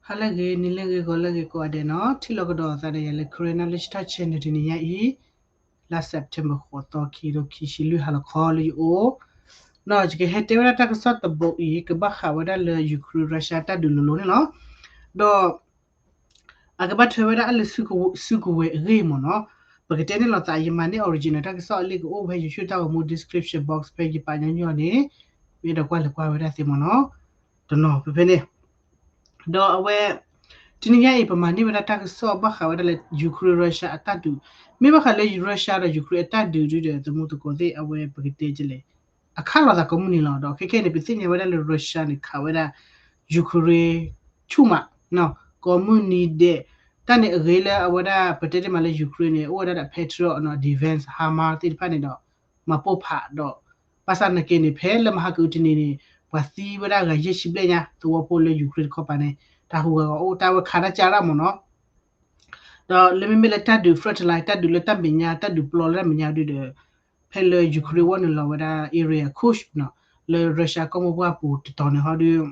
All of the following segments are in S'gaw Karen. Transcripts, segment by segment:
ဟါလၢအဂ့ၤ နံၤလၢအဂ့ၤ ဂီၤလၢအဂ့ၤ ကိးဂၤဒဲးနီၤ, ထံၣ်လိာ်ကဒီးအသးဒီးယၤလၢ Karen Knowledge Talk Channel တနံၤညါအံၤ လါ September ဃိးသီ ခံကထိခံဆံလွံၢ် ဟါလီၤခီလၢယအိၣ် ဒီးယကဟဲတဲဝဲဒၣ်တၢ်ကစီၣ်တဘိအံၤ ကဘၣ်ဃးဝဲဒၣ်လၢ Ukraine Russia တၢ်ဒုးလိၤလိၤန့ၣ်လီၤ. ဒီး အကဘၣ်ထွဲဝဲဒၣ်အလၢ စုကဝဲၤအဂ့ၢ်မ့ၢ်နီၤ, ပကတဲန့ၢ်လိာ်သး ယမၤန့ၢ် original တၢ်ကစီၣ်အလံာ်ကအိၣ်ဖဲ YouTube တၢ်ဂီၤမူ description box ဖဲယပာ်ညီညီန့ၣ် မ့ၢ်အဲၣ်ဒိးကွၢ်လဲၤကွၢ်ဝဲဒၣ်သ့မ့ၢ်နီၤ, တနီၤဖဲဖဲန့ၣ် ဒီးအဝဲ တနံၤညါအံၤ ပမၤန့ၢ်ဝဲဒၣ်တၢ်ကစီၣ်ဘၣ်ဃးဝဲဒၣ်လၢ Ukraine Russia အတၢ်ဒုး, မ့ၢ်ဘၣ်ဃးလၢ Russia ဒီး Ukraine အတၢ်ဒုးဒုဒီး သမူသကိးသ့ၣ် အဝဲပကတဲကလဲၣ် အခးလိာ်သးကိးမုၢ်နံၤလီၤ. ဒီးခဲခဲအံၤန့ၣ် ပသ့ၣ်ညါဝဲဒၣ်လၢ Russia န့ၣ် ခးဝဲဒၣ် Ukraine ဆူၣ်မး ကိးမုၢ်နံၤဒဲး, တၢ်န့ၣ်အဂ့ၤလၢအဝဲဒၣ် ပတဲတ့ၢ်မးလၢ Ukraine န့ၣ် အိၣ်ဝဲဒၣ်ဒီး Patriot နီၤ defense HIMARS သ့ၣ်တဖၣ်န့ၣ်ဒီး မၤပိၢ်ဖးဒီး ဘၣ်ဆၣ်နာ်က့န့ၣ် ဖဲလၢမဟါကအုတနံၤန့ၣ် ပှၤသံဝဲဒၣ်ဂၤယဲၢ်ဆံဘျဲၣ်ညါ သဝီဖိလၢ Ukraine တခီပၤန့ၣ် တၢ်ဟူးဂၤဂီၤအိၣ် တၢ်ဝဲခးတၢ်ကၢ်ရၣ်မ့ၢ်နီၤ. ဒီးလၢမ့မ့ၢ်လၢတၢ်ဒုး front line တၢ်ဒုးလၢတၢ်မဲာ်ညါ တၢ်ဒုးပျီလၢတၢ်မဲာ်ညါဒုဒီး ဖဲလၢ Ukraine ဝဲနုာ်လီၤဝဲဒၣ် area Kursk နီၤ လၢ Russia ကီၢ်မိၢ်ပှၢ်ပူၤတတီၤန့ၣ်ဟီဒု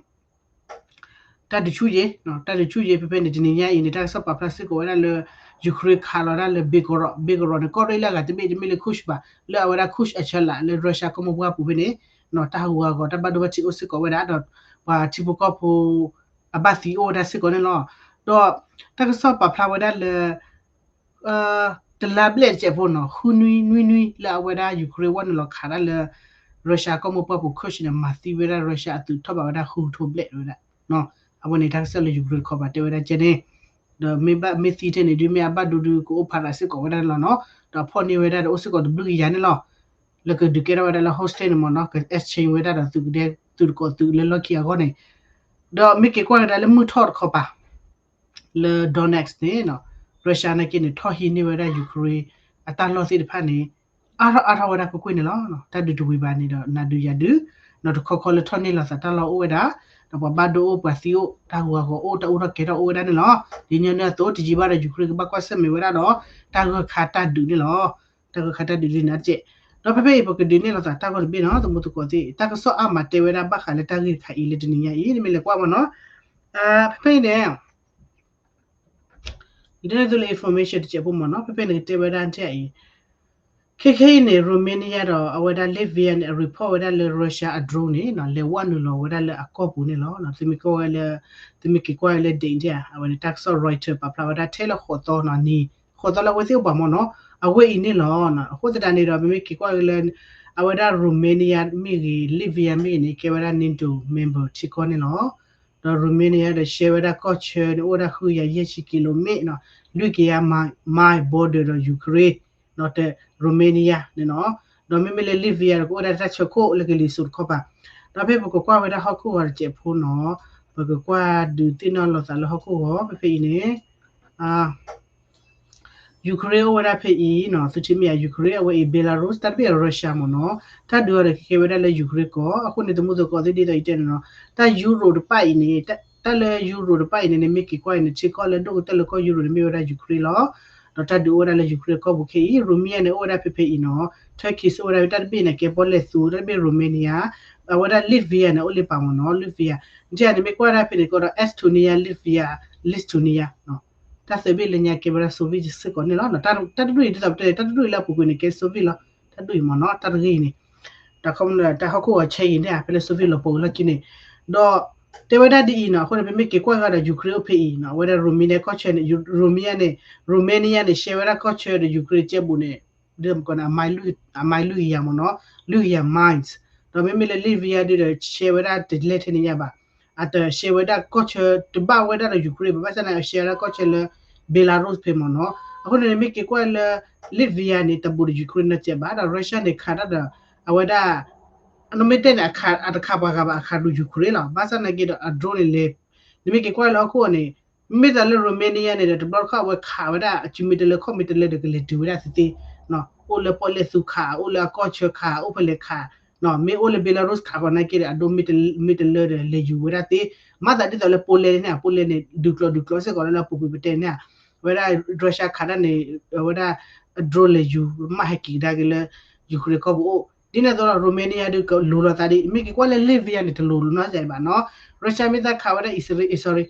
တၢ်ဒုးဆူၣ်ယံၤ, တၢ်ဒုးဆူၣ်ယံၤ ဖဲဖဲန့ၣ် တနံၤညါအံၤန့ၣ် တၢ်ကစီၣ်ပာ်ဖျါစ့ၢ်ကီးဝဲဒၣ်လၢ Ukraine ခးလီၤဒၣ်လၢ Belgorod, Belgorod န့ၣ် ကီၢ်ရ့ၣ်လၢအဂၤတဘ့ၣ် တမ့ၢ်လၢ Kursk ဘၣ် လၢအဝဲဒၣ် Kursk အဆၢလာ်လၢ Russia ကီၢ်မိၢ်ပှၢ်ပူၤဖဲန့ၣ် တၢ်ဟူးဂၤဂီၤ တၢ်ဘၣ်ဒိဘၣ်ထံးအိၣ်စ့ၢ်ကီးဝဲဒၣ်ဒီး ပှၤထံဖိကီၢ်ဖိ အဘၣ်သံအိၣ်ဝဲဒၣ်စ့ၢ်ကီးန့ၣ်လီၤ. ဒီးတၢ်ကစီၣ်ပာ်ဖျါဝဲဒၣ်လၢ တလါဘျဲၣ်တစဲးဖိနီၤ ဃုနွံနွံနွံလၢအဝဲဒၣ် Ukraine ဝဲနုာ်လီၤခးဒၣ်လၢ Russia ကီၢ်မိၢ်ပှၢ်ပူၤ Kursk န့ၣ် မၤသံဝဲဒၣ် Russia အသုးထီၣ်ဘးဝဲဒၣ်ဃုကထိဘျဲၣ်ဝဲဒၣ်, အဝဲန့ၣ်တၢ်ကစီၣ်လၢ Ukraine တခီပၤတဲဝဲဒၣ်ကဲန့ၣ်, ဒီးမ့ၢ်ဘၣ်မ့ၢ်သံထဲန့ၣ်ဒု မ့ၢ်အဘၣ်ဒိဒုကအိၣ်ဖးဒၣ်စ့ၢ်ကီးဝဲဒၣ်န့ၣ်လီၤနီၤ, ဒီးဖီၣ်န့ၢ်ဝဲဒၣ်ဒီးအိၣ်စ့ၢ်ကီးတဘျုးကယၤန့ၣ်လီၤ, လၢကဒုးကဲထီၣ်ဝဲဒၣ်လၢ hostage န့ၣ်မ့ၢ်နီၤ က exchange ဝဲဒၣ်ဒီးသုးကဒဲ သုးတကိးသုးလၢလီၢ်ခံအဂီၢ်န့ၣ်, ဒီးမ့ၢ်က့ၤကွၢ်ကဒါလၢမုၢ်ထီၣ်တခီပၤ လၢ Donetsk န့ၣ်နီၤ Russia နာ်က့န့ၣ် ထီၣ်ဟံးန့ၢ်ဝဲဒၣ် Ukraine အတၢ်လီၢ်သ့ၣ်တဖၣ်န့ၣ် အါထီၣ်အါထီၣ်ဝဲဒၣ်ကွ့ၢ်ကွ့ၢ်န့ၣ်လီၤ. တၢ်ဒုးတဝံၤဘၣ်န့ၣ်ဒီး နၤဒုးယၤဒုး, ဒီးတခီခီလၢထီၣ်န့ၢ်လိာ်သးတၢ်လီၢ်အိၣ်ဝဲဒၣ်, ဒီးပှၤဘၣ်ဒိအိၣ်ပှၤသံအိၣ် တၢ်ဟူးဂၤဂီၤအိၣ် တၢ်အိၣ်ထီၣ်ကဲထီၣ်အိၣ်ဝဲဒၣ်န့ၣ်လီၤ. ဒ်ညီနုၢ်အသိး တယံာ်ဘၣ်ဒီး Ukraine ကဘၣ်ကွၢ်ဆၢၣ်မဲာ်ဝဲဒၣ်ဒီး တၢ်ဂၢၢ်ခါတၢ်ဒုးန့ၣ်လီၤ. တၢ်ဂၢၢ်ခါတၢ်ဒုးဒ်န့ၣ်တက့ၢ်. ဒီးဖဲဖဲအံၤ ပကဒုးနဲၣ်လိာ်သးတၢ်ဂီၢ်တဘ့ၣ်နီၤ သမူသကိးသ့ၣ် တၢ်ကစီၣ်အါမးတဲဝဲဒၣ်ဘၣ်ဃးလၢတၢ်ဂ့ၢ်တခါအံၤလၢတနံၤညါအံၤ နမ့ၢ်လဲၤကွၢ်မ့ၢ်နီၤ, ဖဲဖဲအံၤန့ၣ် ယတဲန့ၢ်သုလၢ information တစဲးဖိမ့ၢ်နီၤ ဖဲဖဲန့ၣ်ကတဲဝဲဒၣ်ထဲအံၤ, ခဲခဲအံၤန့ၣ် Romania ဒီးအဝဲဒၣ် Latvia န့ၣ် အ report ဝဲဒၣ်လၢ Russia အ drone န့ၣ် လဲၤဝဲနုာ်လီၤဝဲဒၣ်လၢအကီၢ်ပူၤန့ၣ်လီၤ. သုမ့ၢ်ကွၢ်ဝဲလၢ သုမ့ၢ်က့ၤကွၢ်ဝဲလၢ date ထဲ အဝဲန့ၣ် တၢ်ကစီၣ် Reuters ပာ်ဖျါဝဲဒၣ်ထဲလၢဃိးသီနီၤ နံၤ ဃိးသီလၢအဝဲသ့ၣ်အိၣ်ပှၤမ့ၢ်နီၤ အဝဲအံၤန့ၣ်လီၤ. အဃိသတးန့ၣ်ဒီး ပမ့ၢ်က့ၤကွၢ်ဝဲလၢ အဝဲဒၣ် Romania မ့ၢ်ဂ့ၤ Latvia မ့ၢ်ဂ့ၤန့ၣ် ကဲဝဲဒၣ် NATO member ထံကီၢ်န့ၣ်လီၤ. ဒီး Romania ဒီး share ဝဲဒၣ်ကီၢ်ဆၢန့ၣ် အိၣ်ဝဲဒၣ်ဃုကယၤယဲၢ်ဆံ kilometer နီၤ လွံၢ်ကယၤ mile border ဒီး Ukraine နီၤ တ Romania န့ၣ်နီၤ, ဒီးမ့မ့ၢ်လၢ Latvia ဒီး ကအိၣ်ဝဲဒၣ်တၢ်ဆၢခိၣ်လၢကလံၤစိးတခီပၤ, ဒီးဖဲပကကွၢ်ဝဲဒၣ်ဟီၣ်ခိၣ်ဂီၤတစဲးဖိနီၤ, ပကကွၢ်ဒုးသ့ၣ်နီၣ်လိာ်သးလၢဟီၣ်ခိၣ်ဂီၤ ဖဲဖဲအံၤန့ၣ် Ukraine အိၣ်ဝဲဒၣ်ဖဲအံၤနီၤ, သုထံၣ်မ့ၢ်ယၤ Ukraine အဝဲအံၤ Belarus တၢ်တဘ့ၣ် Russia မ့ၢ်နီၤ, တၢ်ဒုးအီၤဒီးကကဲဝဲဒၣ်လၢ Ukraine ကီၢ်, အဃိန့ၣ် သမူသကိးသ့ၣ်ဒ်သိးယတဲန့ၣ်နီၤ, တၢ် Europe တပၣ်အံၤန့ၣ်, တၢ်လၢ Europe တပၣ်အံၤန့ၣ် နမ့ၢ်က့ၤကွၢ်အံၤန့ၣ် ထံကီၢ်လၢဒိၣ်ကတၢၢ်လၢကီၢ် Europe န့ၣ် မ့ၢ်ဝဲဒၣ် Ukraine လီၤ. ဒီးတၢ်ဒုးအိၣ်ဝဲဒၣ်လၢ Ukraine ကီၢ်ပူၤခဲအံၤ, Romania န့ၣ် အိၣ်ဝဲဒၣ်ဖဲဖဲအံၤနီၤ, Turkey အိၣ်ဝဲဒၣ်ဖဲတၢ်တဘ့ၣ်န့ၣ် ကဲပီၣ်လဲၣ်သူ တၢ်တဘ့ၣ် Romania, အဝဲဒၣ် Latvia န့ၣ် အိၣ်လၢပၤမ့ၢ်နီၤ Latvia, နထံၣ်န့ၣ်မ့ၢ်ကွၢ်ဒၣ်ဖဲန့ၣ်ကီးဒီး Estonia, Latvia, Lithuania တၢ်သၢဘ့ၣ်လၢညါကဲဝဲဒၣ် Soviet စ့ၢ်ကီးန့ၣ်လီၤ. တၢ်တဒူၣ်အံၤဒ်သိးပတဲ တၢ်တဒူၣ်အံၤလၢအပူၤကွံာ်န့ၣ် ကဲ Soviet လီၤ. တၢ်တဒူၣ်အံၤမ့ၢ်နီၤ တၢ်တဂ့ၤအံၤန့ၣ် တၢ်ခီမ့ၢ်တၢ်ဟီၣ်ခိၣ်ဂီၤဆဲးအံၤန့ၣ် ဖဲလၢ Soviet လီၤပှီၤဝံၤလီၢ်ခံန့ၣ်, ဒီးတဲဝဲဒၣ်ဒ်အံၤနီၤ, အဃိန့ၣ် ပမ့ၢ်က့ၤကွၢ်ဂၤဒီး Ukraine အိၣ်ဖဲအံၤနီၤ, အဝဲဒၣ် Romania ကီၢ်ဆၢန့ၣ် Romania န့ၣ် Romania န့ၣ် share ဝဲဒၣ်ကီၢ်ဆၢဒီး Ukraine ကဲဘူးန့ၣ် ဒ်မကီးန့ၣ် အမါလွံၢ်ကယၤမ့ၢ်နီၤ, လွံၢ်ကယၤ miles, ဒီးမ့မ့ၢ်လၢ Latvia ဒ်ဒီး share ဝဲဒၣ်တလဲထဲန့ၣ်ညါဘၣ်, အတ share ဝဲဒၣ်ကီၢ်ဆၢတဘၣ်ဝဲဒၣ်ဒီး Ukraine ဘၣ်, ဘၣ်ဆၣ်န့ၣ် အ share ဝဲဒၣ်ကီၢ်ဆၢလၢ Belarus ဖဲမ့ၢ်နီၤ. အဃိန့ၣ် နမ့ၢ်က့ၤကွၢ်လၢ Latvia န့ၣ် တဘူးဒီး Ukraine နီတစဲးဘၣ်, ဒီး Russia န့ၣ် ခးတၢ်ဒီး အဝဲဒၣ် နမ့ၢ်တဲန့ၣ် အတခးပှၤဂၤဘၣ်, အခးဒုး Ukraine လီၤ. ဘၣ်ဆၣ်နာ်က့ဒီး အ drone န့ၣ်လဲၤ, နမ့ၢ်က့ၤကွၢ်လၢဟီၣ်ခိၣ်န့ၣ် မ့ၢ်သးလၢ Romania န့ၣ်ဒီး တဘျီတခီၣ်အဝဲခးဝဲဒၣ် အစုမ့ၢ်တလၢခီၣ်မ့ၢ်တလၢဒီး ကလဲၤတုၤဝဲဒၣ်သ့သ့, အိၣ်လၢပီၣ်လဲၣ်သူခး, အိၣ်လၢအကီၢ်ဆၢခး, အိၣ်ဖဲလဲၣ်ခး, မ့ၢ်အိၣ်လၢ Belarus ခးဃီနာ်က့ဒီး အဒိမ့ၢ်တလၢဒီး လဲၤယူၤဝဲဒၣ်သ့, မၤသးဒ်သိးလၢ Poland န့ၣ်, Poland န့ၣ် ဒုးကျိးဒုးကျိးစ့ၢ်ကီးလၢလၢအပူၤကွံာ်ပတဲန့ၣ်, အဝဲဒၣ် Russia ခးတၢ်န့ၣ် အဝဲဒၣ် drone လဲၤယူၤ မၤဟဲက့ၤကဒါက့ၤလၢ Ukraine ကီၢ်ပူၤအိၣ် ဒ်န့ၣ်အသိးဒီး Romania ဒုးကလူၤလိာ်သးဒ် မ့ၢ်က့ၤကွၢ်လၢ Latvia န့ၣ် တလူၤနီတစဲးဘၣ်နီၤ. Russia မ့ၢ်သးခးဝဲဒၣ် Isra- sorry,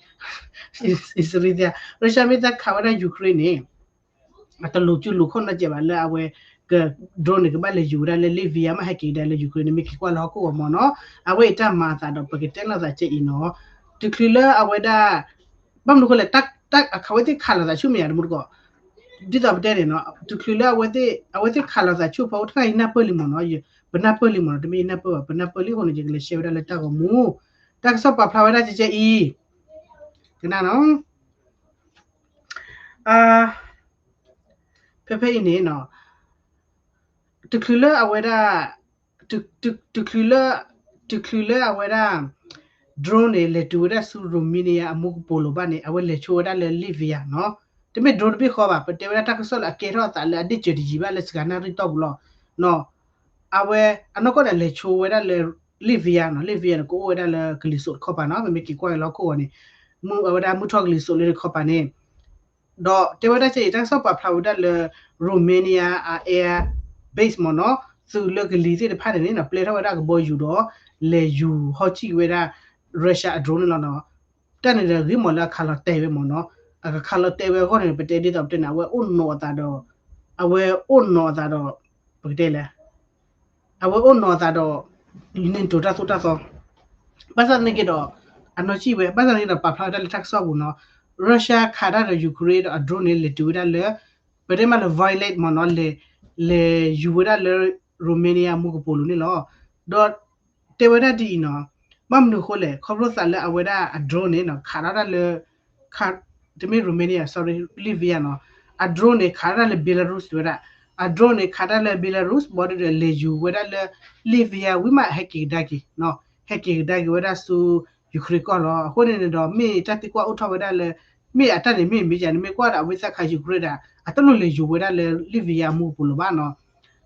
Israel, Russia မ့ၢ်သးခးဝဲဒၣ် Ukraine န့ၣ် အတလူၤစုလူၤခိၣ်နီတစဲးဘၣ်လၢအဝဲက drone န့ၣ် ကဘၣ်လဲၤယူၤဝဲဒၣ်လၢ Latvia မ့ၢ်ဟဲက့ၤကဒါလၢ Ukraine န့ၣ် မ့ၢ်က့ၤကွၢ်လၢဟီၣ်ခိၣ်ဂီၤမ့ၢ်နီၤ. အဝဲအံၤတၢ်မၤအသးဒီး ပကတဲလိာ်သးကဲအံၤနီၤ. တချုးလၢအဝဲဒၣ် ဘၣ်မနုၤအဃိလဲၣ်, တၢ် တၢ်အခးဝဲသ့ၣ်ခးလိာ်သးဆူၣ်မ့ၢ်ယၤတမူတကိး, ဒ်သိးပတဲန့ၣ်နီၤ, တချုးလၢအဝဲသ့ၣ် အဝဲသ့ၣ်ခးလိာ်သးဆူၣ်ဖီ တၢ်အံၤနၢ်ပၢၢ်လံမ့ၢ်နီၤ, ပနၢ်ပၢၢ်လံမ့ၢ်နီၤ, တမ့ၢ်ယနၢ်ပၢၢ်ဘၣ်, ပနၢ်ပၢၢ်လံအဃိန့ၣ် ယကလဲၤ share ဝဲဒၣ်လၢတၢ်ဂီၤမူ, တၢ်ကစီၣ်ပာ်ဖျါဝဲဒၣ်ကဲကဲအံၤ, ကနၣ်နီၤ ဖဲဖဲအံၤန့ၣ်နီၤ, တချုးလၢအဝဲဒၣ် တချုးလၢ တချုးလၢအဝဲဒၣ် drone န့ၣ် လဲၤတုၤဝဲဒၣ်ဆူ Romania အမူကပိာ်လိၤဘၣ်န့ၣ် အဝဲလဲၤဆိဝဲဒၣ်လၢ Latvia နီၤ, တမ့ၢ် drone တဘ့ၣ်ဃီဘၣ်, ပတဲဝဲဒၣ်တၢ်ကစီၣ်လၢအကဲထီၣ်အသးလၢအဒ့ၣ်စၢၤတယံၤဘၣ်လၢစှၤနၣ်ရံၣ်တီၢ်ပူၤလီၤနီၤ. အဝဲအနီၢ်ကီၢ်န့ၣ် လဲၤဆိဝဲဒၣ်လၢ Latvia နီၤ, Latvia န့ၣ် ကအိၣ်ဝဲဒၣ်လၢကလံၤစိးတခီပၤနီၤ, မ့မ့ၢ်က့ၤကွၢ်က့ၤလၢဟီၣ်ခိၣ်ဂီၤန့ၣ် မုၢ်အဝဲဒၣ်မုၢ်ထီၣ်ကလံၤစိးလၢတခီပၤန့ၣ် ဒီးတဲဝဲဒၣ်ကဲအံၤ တၢ်ကစီၣ်ပာ်ဖျါဝဲဒၣ်လၢ Romania အ air base မ့ၢ်နီၤ, သုးလၢကလံၤသ့ၣ်တဖၣ်န့ၣ်န့ၣ်နီၤ ပျဲထီၣ်ဝဲဒၣ်ကဘီယူၤဒီး လဲၤယူၤဟီၣ်စံၣ်ဝဲဒၣ် Russia အ drone န့ၣ်လီၤနီၤ. တၢ်န့ၣ်ဒီးဂ့ၢ်မ့ၢ်လၢအခးလီၤတဲာ်ဝဲမ့ၢ်နီၤ, အခးလီၤတဲာ်ဝဲအဂီၢ်န့ၣ် ပတဲဒ်သိးပတဲန့ၣ် အဝဲအိၣ်နီၤအသးဒီး အဝဲအိၣ်နီၤအသးဒီး ပကတဲလဲၣ် အဝဲအိၣ်နီၤအသးဒီး NATO တၢ်သိၣ်တၢ်သီ, ဘၣ်ဆၣ်သနာ်က့ဒီး အနီၢ်ကံၣ်ဝဲ ဘၣ်ဆၣ်သနာ်က့ဒီး ပာ်ဖျါဝဲဒၣ်လၢတၢ်ကစီၣ်ပူၤနီၤ, Russia ခးတၢ်ဒီး Ukraine ဒီးအ drone န့ၣ် လဲၤတုၤဝဲဒၣ်လၢ ပတဲမးလၢ violate မ့ၢ်နီၤ, လဲၤ လဲၤယူၤဝဲဒၣ်လၢ Romania မူကပိာ်လိၤန့ၣ်လီၤ. ဒီး တဲဝဲဒၣ်ဒ်အံၤနီၤ, ဘၣ်မနုၤအဃိလဲၣ်, ခီဖျိသးလၢအဝဲဒၣ်အ drone န့ၣ်နီၤ ခးထီၣ်ဒၣ်လၢ တမ့ၢ် Romania, sorry, Latvia နီၤ, အ drone န့ၣ် ခးထီၣ်ဒၣ်လၢ Belarus ဝဲဒၣ်, အ drone န့ၣ် ခးတၢ်လၢ Belarus ဘၣ်ဒီး လဲၤယူၤဝဲဒၣ်လၢ Latvia ဝံၤမး ဟဲက့ၤကဒါက့ၤ, ဟဲက့ၤကဒါက့ၤဝဲဒၣ်ဆူ Ukraine ကီၢ်လီၤ. အဃိန့ၣ်န့ၣ်ဒီး မ့ၢ်တၢ်သံကွၢ်အိၣ်ထီၣ်ဝဲဒၣ်လၢ မ့ၢ်အတၢ်န့ၣ်မ့ၢ်မ့ၢ်ယၤန့ၣ် မ့ၢ်ကွၢ်ဒီး အဝဲသ့ၣ်ခး Ukraine ဒၣ် အတလိၣ်လဲၤယူၤဝဲဒၣ်လၢ Latvia မူကပိာ်လိၤဘၣ်နီၤ.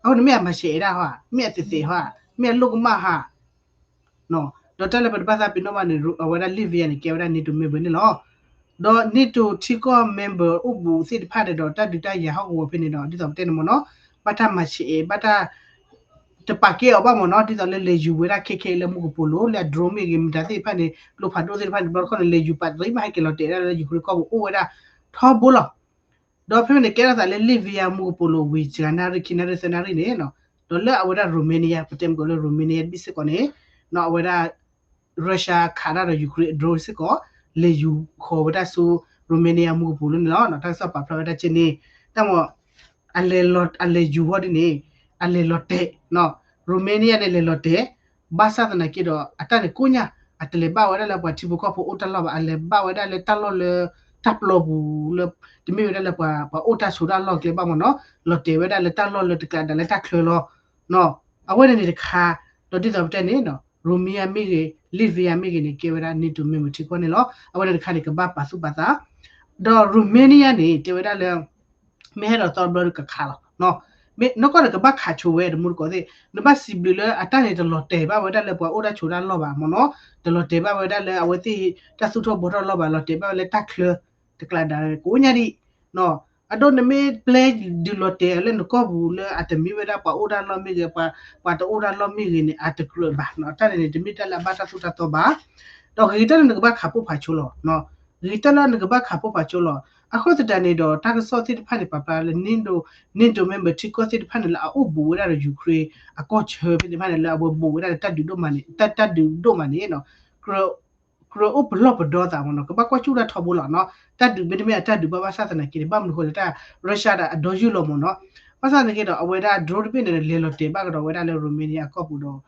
အဃိန့ၣ်မ့ၢ်အမၤစဲးဒၣ်ဟီဧါ, မ့ၢ်အသ့းသ့းဟီဧါ, မ့ၢ်အလိၣ်ကမၣ်ဟီဧါ ဒီးတၢ်လၢပတဘၣ်သးပ့ၤနီၣ်ဘၣ်န့ၣ် အဝဲဒၣ် Latvia န့ၣ် ကဲဝဲဒၣ် NATO member န့ၣ်လီၤ. ဒီး NATO ထံကီၢ် member အိၣ်ဘူးသ့ၣ်တဖၣ်န့ၣ်ဒီး တၢ်ဒုးတၢ်ယၤဟီၣ်ကဝီၤဖဲန့ၣ်ဒီး ဒ်သိးပတဲန့ၣ်မ့ၢ်နီၤ, ဘၣ်တၢ်မၤဆဲး ဘၣ်တၢ် တပာ်ကဲအီၤဘၣ်မ့ၢ်နီၤ, ဒ်သိးလၢလဲၤယူၤဝဲဒၣ်ခဲခဲလၢမူကပိာ်လိၤ လၢအ drone မ့ၢ်ဂ့ၤ မတၤသ့ၣ်တဖၣ်န့ၣ် ကျိဖးဒိၣ်သ့ၣ်တဖၣ်န့ၣ် တဘျီတခီၣ်န့ၣ် လဲၤယူၤပာ်တရံးမး ဟဲက့ၤလီၤတဲာ်ဒၣ်လၢ Ukraine ကီၢ်ပူၤအိၣ်ဝဲဒၣ်ထီဘိလီၤ. ဒီးဖဲဖဲန့ၣ် ကဲထီၣ်သးလၢ Latvia မူကပိာ်လိၤဝံၤ စှၤနၣ်ရံၣ် ခံနၣ်ရံၣ် သၢနၣ်ရံၣ်န့ၣ်နီၤ, ဒီးလၢအဝဲဒၣ် Romania ပတဲမ့ၢ်ကီးလၢ Romania တဘ့ၣ်စ့ၢ်ကီးန့ၣ် အဝဲဒၣ် Russia ခးတၢ်ဒီး Ukraine drone စ့ၢ်ကီး လဲၤယူၤဃီၤဝဲဒၣ်ဆူ Romania မူကပိာ်လိၤန့ၣ်လီၤ. တၢ်ကစီၣ်ပာ်ဖျါဝဲဒၣ်ကဲန့ၣ် တၢ်မ့ၢ် အလဲၤလီၤ အလဲၤယူၤဝဲဒ်န့ၣ် အလဲၤလီၤတဲာ်နီၤ, Romania န့ၣ် လဲၤလီၤတဲာ်, ဘၣ်ဆၣ်သနာ်က့ဒီး အတၢ်န့ၣ်ကိးညါ အတလဲၤဘၣ်ဝဲဒၣ်လၢပှၤထံဖိကီၢ်ဖိအိၣ်တၢ်လီၢ်ဘၣ်, အလဲၤဘၣ်ဝဲဒၣ်လၢတၢ်လီၢ်လၢ တၢ်ပျီပူၤလၢ တမ့ၢ်ဝဲဒၣ်လၢပှၤ ပှၤအိၣ်တၢ်ဆိးတၢ်လီၢ်ကျဲဘၣ်မ့ၢ်နီၤ, လီၤတဲာ်ဝဲဒၣ်လၢတၢ်လီၢ်လၢတကျးဒၣ်လၢတၢ်ချၢလီၤ. အဝဲန့ၣ်န့ၣ်တခါ, ဒီးဒ်သိးပတဲန့ၣ် Romania မ့ၢ်ဂ့ၤ Latvia မ့ၢ်ဂ့ၤန့ၣ် ကဲဝဲဒၣ် NATO member ထံကီၢ်န့ၣ်လီၤ. အဝဲန့ၣ်တခါန့ၣ် ကဘၣ်ပာ်သူၣ်ပာ်သး, ဒီး Romania န့ၣ် တဲဝဲဒၣ်လၢ မ့ၢ်ဟဲဒီးသီတဘျီဒီးကခးလီၤ. မ့ၢ်နီၢ်ကီၢ်န့ၣ် ကဘၣ်ခးဆိဝဲတမူတကိးသ့ၣ်, နဘၣ်စံးဘျုးလၢအတၢ်န့ၣ် တလီၤတဲာ်ဘၣ်ဝဲဒၣ်လၢပှၤအိၣ်တၢ်ဆိးတၢ်လီၢ်ဘၣ်မ့ၢ်နီၤ, တလီၤတဲာ်ဘၣ်ဝဲဒၣ်လၢအဝဲသ့ၣ်တၢ်သူၣ်ထီၣ်ဘှီထီၣ်လီၢ်ဘၣ်, လီၤတဲာ်ဘၣ်ဝဲလၢတၢ်ချၢတကျးဒၣ်ကိးညါဒံး, အဒိနမ့ၢ်ပျဲဒုးလီၤတဲာ်လၢနကီၢ်ပူၤလၢအတမ့ၢ်ဝဲဒၣ်ပှၤအိၣ်တၢ်လီၢ်မ့ၢ်ဂ့ၤ, ပှၤတအိၣ်တၢ်လီၢ်မ့ၢ်ဂ့ၤန့ၣ် အတကြၢးဘၣ်နီၤ, တၢ်န့ၣ်န့ၣ် တမ့ၢ်တၢ်လၢအဘၣ်တၢ်သိၣ်တၢ်သီဘၣ်, ဒီးဂ့ၤတၢ်လၢနကဘၣ်ခးပိၢ်ဖးဆိလီၤ. ဂ့ၤတၢ်လၢနကဘၣ်ခးပိၢ်ဖးဆိလီၤ. အဃိသတးန့ၣ်ဒီး တၢ်ကစီၣ်သ့ၣ်တဖၣ်န့ၣ် ပာ်ဖျါလၢ NATO, NATO member ထံကီၢ်သ့ၣ်တဖၣ်န့ၣ်လၢအအိၣ်ဘူးဝဲဒၣ်ဒီး Ukraine အကီၢ်ဆၢဖဲန့ၣ်တဖၣ်န့ၣ် လၢအဝဲဘူးဝဲဒၣ်ဒီးတၢ်ဒုးဒိၣ်မးန့ၣ်, တၢ် တၢ်ဒုးဒိၣ်မးန့ၣ် ကြၢးအိၣ်ပလီၢ်ပဒီသးမ့ၢ်နီၤ, ကဘၣ်ကွၢ်ဆူၣ်တၢ်ထီဘိလီၤနီၤ, တၢ်ဒုးမ့တမ့ၢ်အတၢ်ဒုးဘၣ်ဘၣ်ဆၣ်သနာ်က့န့ၣ် ဘၣ်မနုၤဃိလဲၣ် တၢ် Russia ဒီးအဒီယုၢ်လီၤမ့ၢ်နီၤ, ဘၣ်ဆၣ်သနာ်က့ဒီး အဝဲဒၣ် drone တဘ့ၣ်န့ၣ် လဲၤလီၤတဲာ်ဘၣ်ကဒီးဝဲဒၣ်လၢ Romania အကီၢ်ပူၤဒီး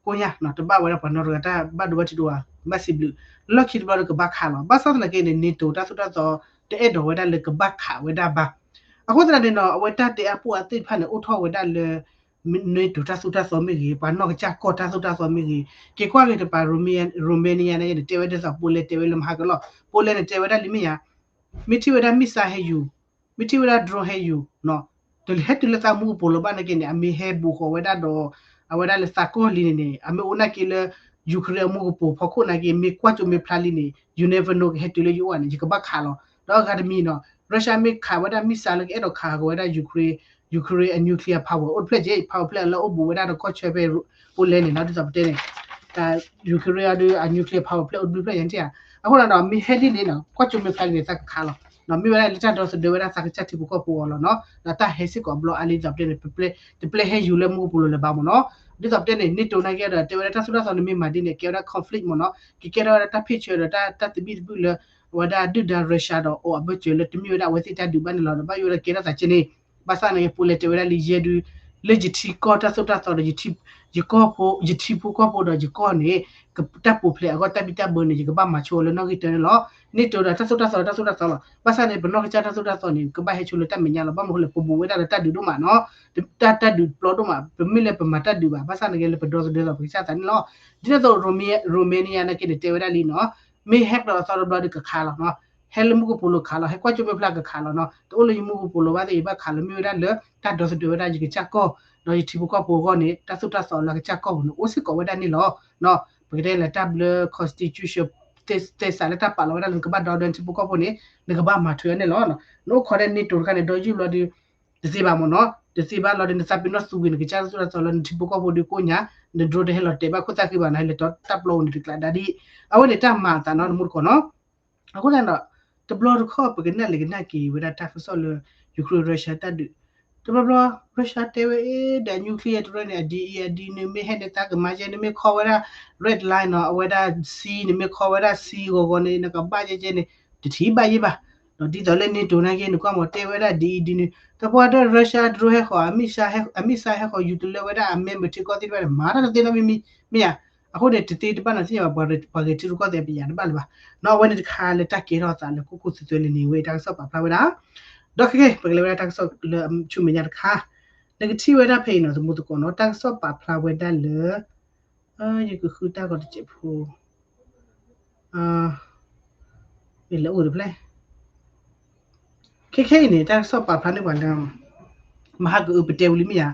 ကိးညါနီၤ, တဘၣ်ဝဲဒၣ်ပှၤနီတဂၤတၢ်ဘၣ်ဒိဘၣ်ထံးတအိၣ်ဘၣ်, ဘၣ်စံးဘျုး, လီၢ်ခံတဘျီဒီးကဘၣ်ခးလီၤ, ဘၣ်ဆၣ်သနာ်က့န့ၣ် NATO တၢ်သိၣ်တၢ်သီ တအဲၣ်ဒိးဝဲဒၣ်လၢကဘၣ်ခးဝဲဒၣ်ဘၣ်, အဃိသတးန့ၣ်နီၤ အဝဲတၢ်တဲအါပူၣ်အါသ့ၣ်တဖၣ်န့ၣ် အိၣ်ထီၣ်ဝဲဒၣ်လၢ NATO တၢ်သိၣ်တၢ်သီမ့ၢ်ဂ့ၤ, ပှၤနီၢ်ကစၢ်ကီၢ်တၢ်သိၣ်တၢ်သီမ့ၢ်ဂ့ၤ, က့ၤကွၢ်က့ၤတပၤ Romania န့ၣ် တဲဝဲဒ်သိး Poland တဲဝဲလၢမဟါကလီၢ်, Poland န့ၣ် တဲဝဲဒၣ်လံမ့ၢ်ဧါ, မ့ၢ်ထံၣ်ဝဲဒၣ် missile ဟဲယူၤ, မ့ၢ်ထံၣ်ဝဲဒၣ် drone ဟဲယူၤ, တဟဲတုၤလၢသးမူကပိာ်လၢၤဘၣ်နာ်က့န့ၣ် အမ့ၢ်ဟဲဘူးဃီၤဝဲဒၣ်ဒီး အဝဲဒၣ်လၢသးကီၢ်လံန့ၣ်န့ၣ် အမ့ၢ်အိၣ်နာ်က့လၢ Ukraine အမူကပိာ်ဖီခိၣ်နာ်က့ မ့ၢ်ကွၢ်ကၠိမ့ၢ်ဖျါလံန့ၣ် you never know ကဟဲတုၤလၢယအိၣ်ဧါန့ၣ် ယကဘၣ်ခးလီၤ, ဒီးအဂၤတမံၤနီၤ Russia မ့ၢ်ခးဝဲဒၣ် missile လၢကအဲၣ်ဒိးခးဃီၤဝဲဒၣ် Ukraine Ukraine အ nuclear power အိၣ်တဖျၢၣ်က့ power plant လၢအိၣ်ဘူးဝဲဒၣ်ဒီးကီၢ်ဆၢဖဲ Poland န့ၣ်နီၤ ဒ်သိးပတဲန့ၣ် တၢ် Ukraine အီၤဒီးအ nuclear power plant အိၣ်တဖျၢၣ်ညါန့ၣ်ဧါ. အဃိဒီး မ့ၢ်ဟဲဒ်န့ၣ်နီၤ ကွၢ်ကၠိမ့ၢ်ဖျါဒ်န့ၣ် သးကခးလီၤ. မ့ၢ်ဝဲဒၣ်လၢတၢ်ဒီသဒၢဝဲဒၣ်သးကစၢ်ထံဖိကီၢ်ဖိအီၤလီၤနီၤ. ဒီးတၢ်ဟဲစ့ၢ်ကီးအဘျီအါလံ ဒ်သိးပတဲန့ၣ် တပျဲဟဲယူၤလၢမူကပိာ်လိၤလၢၤဘၣ်မ့ၢ်နီၤ. ဒ်သိးပတဲန့ၣ် NATO နာ်က့ဒီး တဲဝဲဒၣ်တၢ်သိၣ်တၢ်သီန့ၣ်မ့ၢ်မၤဒ်န့ၣ် ကဲဝဲဒၣ် conflict မ့ၢ်နီၤ ကကဲထီၣ်ဝဲဒၣ်တၢ်ဖ့ၣ်ဆၢဒီးတၢ်သဘံၣ်သဘုၣ်လၢ အဝဲဒၣ်ဒုၣ်ဒါ Russia ဒီးအီၤအဘၢၣ်စၢၤလၢတမ့ၢ်ဝဲဒၣ်အဝဲသ့ၣ်တၢ်ဒုးဘၣ်န့ၣ်လီၤ. ဒီးဘၣ်ယိၣ်ဝဲဒၣ်ကဲထီၣ်သးက့န့ၣ် ဘၣ်ဆၣ်နာ်က့ Poland တဲဝဲဒၣ်လံ ယဲဒုး လၢယထံကီၢ်တၢ်သိၣ်တၢ်သီဒီး ယထံဖိကီၢ်ဖိဒီးယကီၢ်န့ၣ် တၢ်ပူၤဖျဲးအဂီၢ်တၢ်ဘံၣ်တၢ်ဘၢန့ၣ် ယကဘၣ်မၤဆိလၢနီၣ်ဂံၢ်တၢန့ၣ်လီၤ. NATO ဒီးတၢ်သိၣ်တၢ်သီတၢ်သိၣ်တၢ်သီလီၤ. ဘၣ်ဆၣ်န့ၣ် ပနီၢ်ကစၢ်တၢ်သိၣ်တၢ်သီန့ၣ် ကဘၣ်ဟဲဆိလၢတၢ်မဲာ်ညါလီၤ. ဘၣ်မနုၤဃိလဲၣ် ပဘူးဝဲဒၣ်လၢတၢ်ဒုးဒိၣ်မးနီၤ တၢ်တၢ်ဒုးပျီဒိၣ်မး ပမ့ၢ်လၢပမၤတၢ်ဒုးဘၣ် ဘၣ်ဆၣ်နာ်က့လၢပဒီသဒၢလီၤပကစၢ်သးန့ၣ်လီၤ. ဒ်န့ၣ်အသိး Romania နာ်က့န့ၣ် တဲဝဲဒၣ်လံနီၤ မ့ၢ်ဟဲကျီအသီတဘျီဒီးကခးလီၤနီၤ ဟဲလၢမူကပိာ်လိၤကခးလီၤ ဟဲကွၢ်ကၠိမ့ၢ်ဖျါကခးလီၤနီၤ တအိၣ်လၢယမူကပိာ်လိၤဘၣ်သ့ၣ် ယဘၣ်ခးလီၤမ့ၢ်ဝဲဒၣ်လၢ တၢ်ဒီသဒၢဝဲဒၣ်ယကစၢ်ကီၢ် ဒီးယထံဖိကီၢ်ဖိအဂီၢ်န့ၣ် တၢ်သိၣ်တၢ်သီလၢအကစၢ်ကီၢ်ပူၤန့ၣ် အိၣ်စ့ၢ်ကီးဝဲဒၣ်န့ၣ်လီၤ. ပကတဲလၢတၢ်ဘျၢ constitution သဲစးလၢတၢ်ပာ်လီၤဝဲဒၣ်လၢနကဘၣ်ဒီဒီထံဖိကီၢ်ဖိန့ၣ် နကဘၣ်မၤထွဲအီၤန့ၣ်လီၤ. နအိၣ်ခိးဒီး NATO တခါန့ၣ် ဒီးယုၢ်ဘျီဒီး တသ့ဘၣ်မ့ၢ်နီၤ တသ့ဘၣ်လီၤဒီး နသးပ့ၤနီၣ်သူဝံၤ နကစၢ်တၢ်သိၣ်တၢ်သီလၢနထံဖိကီၢ်ဖိဒီးကိၣ်ညါ န drone တဟဲလီၤတဲာ်ဘၣ်ခိၣ်သၣ်ဃံဘၣ်နီၤ ဟဲလဲၤတီတၢ်ပျီဧိၤန့ၣ် တကျးဒါဒ် အဝဲန့ၣ်တၢ်မၤအသးနီၤ နမူတကိးနီၤ အဃိသတးဒီး တဘျီတခီၣ် ပကနၣ်လဲၤကနၣ်က့ၤဝဲဒၣ်တၢ်ကစီၣ်လၢ Ukraine Russia တၢ်ဒုး တဘျီဘျီ Russia တဲဝဲအ့ ဒီး nuclear တရၢန့ၣ် အဒ်အံၤအဒ်နုၤ မ့ၢ်ဟဲန့ၣ် သးကမၤကဲ နမ့ၢ်ခီဝဲဒၣ် red line နီၤ အဝဲဒၣ် sea နမ့ၢ်ခီဝဲဒၣ် sea ဂီၤဂီၤန့ၣ် နကဘၣ်ကဲကဲန့ၣ် တထံၣ်ဘၣ်ယဲဘၣ် ဒီးဒ်သိးလၢ NATO နာ်က့ နကွၢ်မ့ၢ်တဲဝဲဒၣ်ဒ်အံၤဒ်နုၤ တပှၢ်ဒီး Russia drone ဟဲဃီၤ အ missile ဟဲဃီၤယူၤတလၢဝဲဒၣ်အ member ထံကီၢ်သ့ၣ်တဖၣ်န့ၣ် မၤတၢ်တသ့နီတမံၤမံၤ မ့ၢ်ဧါ. အဃိန့ၣ် တသ့တဘၣ်နီၤ သ့ၣ်ညါဘၣ် ပှၤဂဲၤထံရူၢ်ကီၢ်သဲးပယၤတဘၣ်လၢၤဘၣ်. နီၤ အဝဲန့ၣ်တခါလၢတၢ်ကဲထီၣ်သးလၢခိၣ်ခိၣ်သွဲသွဲလၢန့ၣ် ဝဲတၢ်ကစီၣ်ပာ်ဖျါဝဲဒၣ် ဒီးခဲကဲ ပကလဲၤဝဲဒၣ်တၢ်ကစီၣ်လၢဆူမဲာ်ညါတခါ နကထံၣ်ဝဲဒၣ်ဖဲအံၤနီၤ သမူသကိးနီၤ တၢ်ကစီၣ်ပာ်ဖျါဝဲဒၣ်လၢ ယကဃုတၢ်ဂီၤတစဲးဖိ လဲၤအိၣ်တဖျဲၣ် ခဲခဲအံၤန့ၣ် တၢ်ကစီၣ်ပာ်ဖျါန့ၢ်ပှၤလၢ မဟါကအုပတဲဝံၤလံမ့ၢ်ဧါ.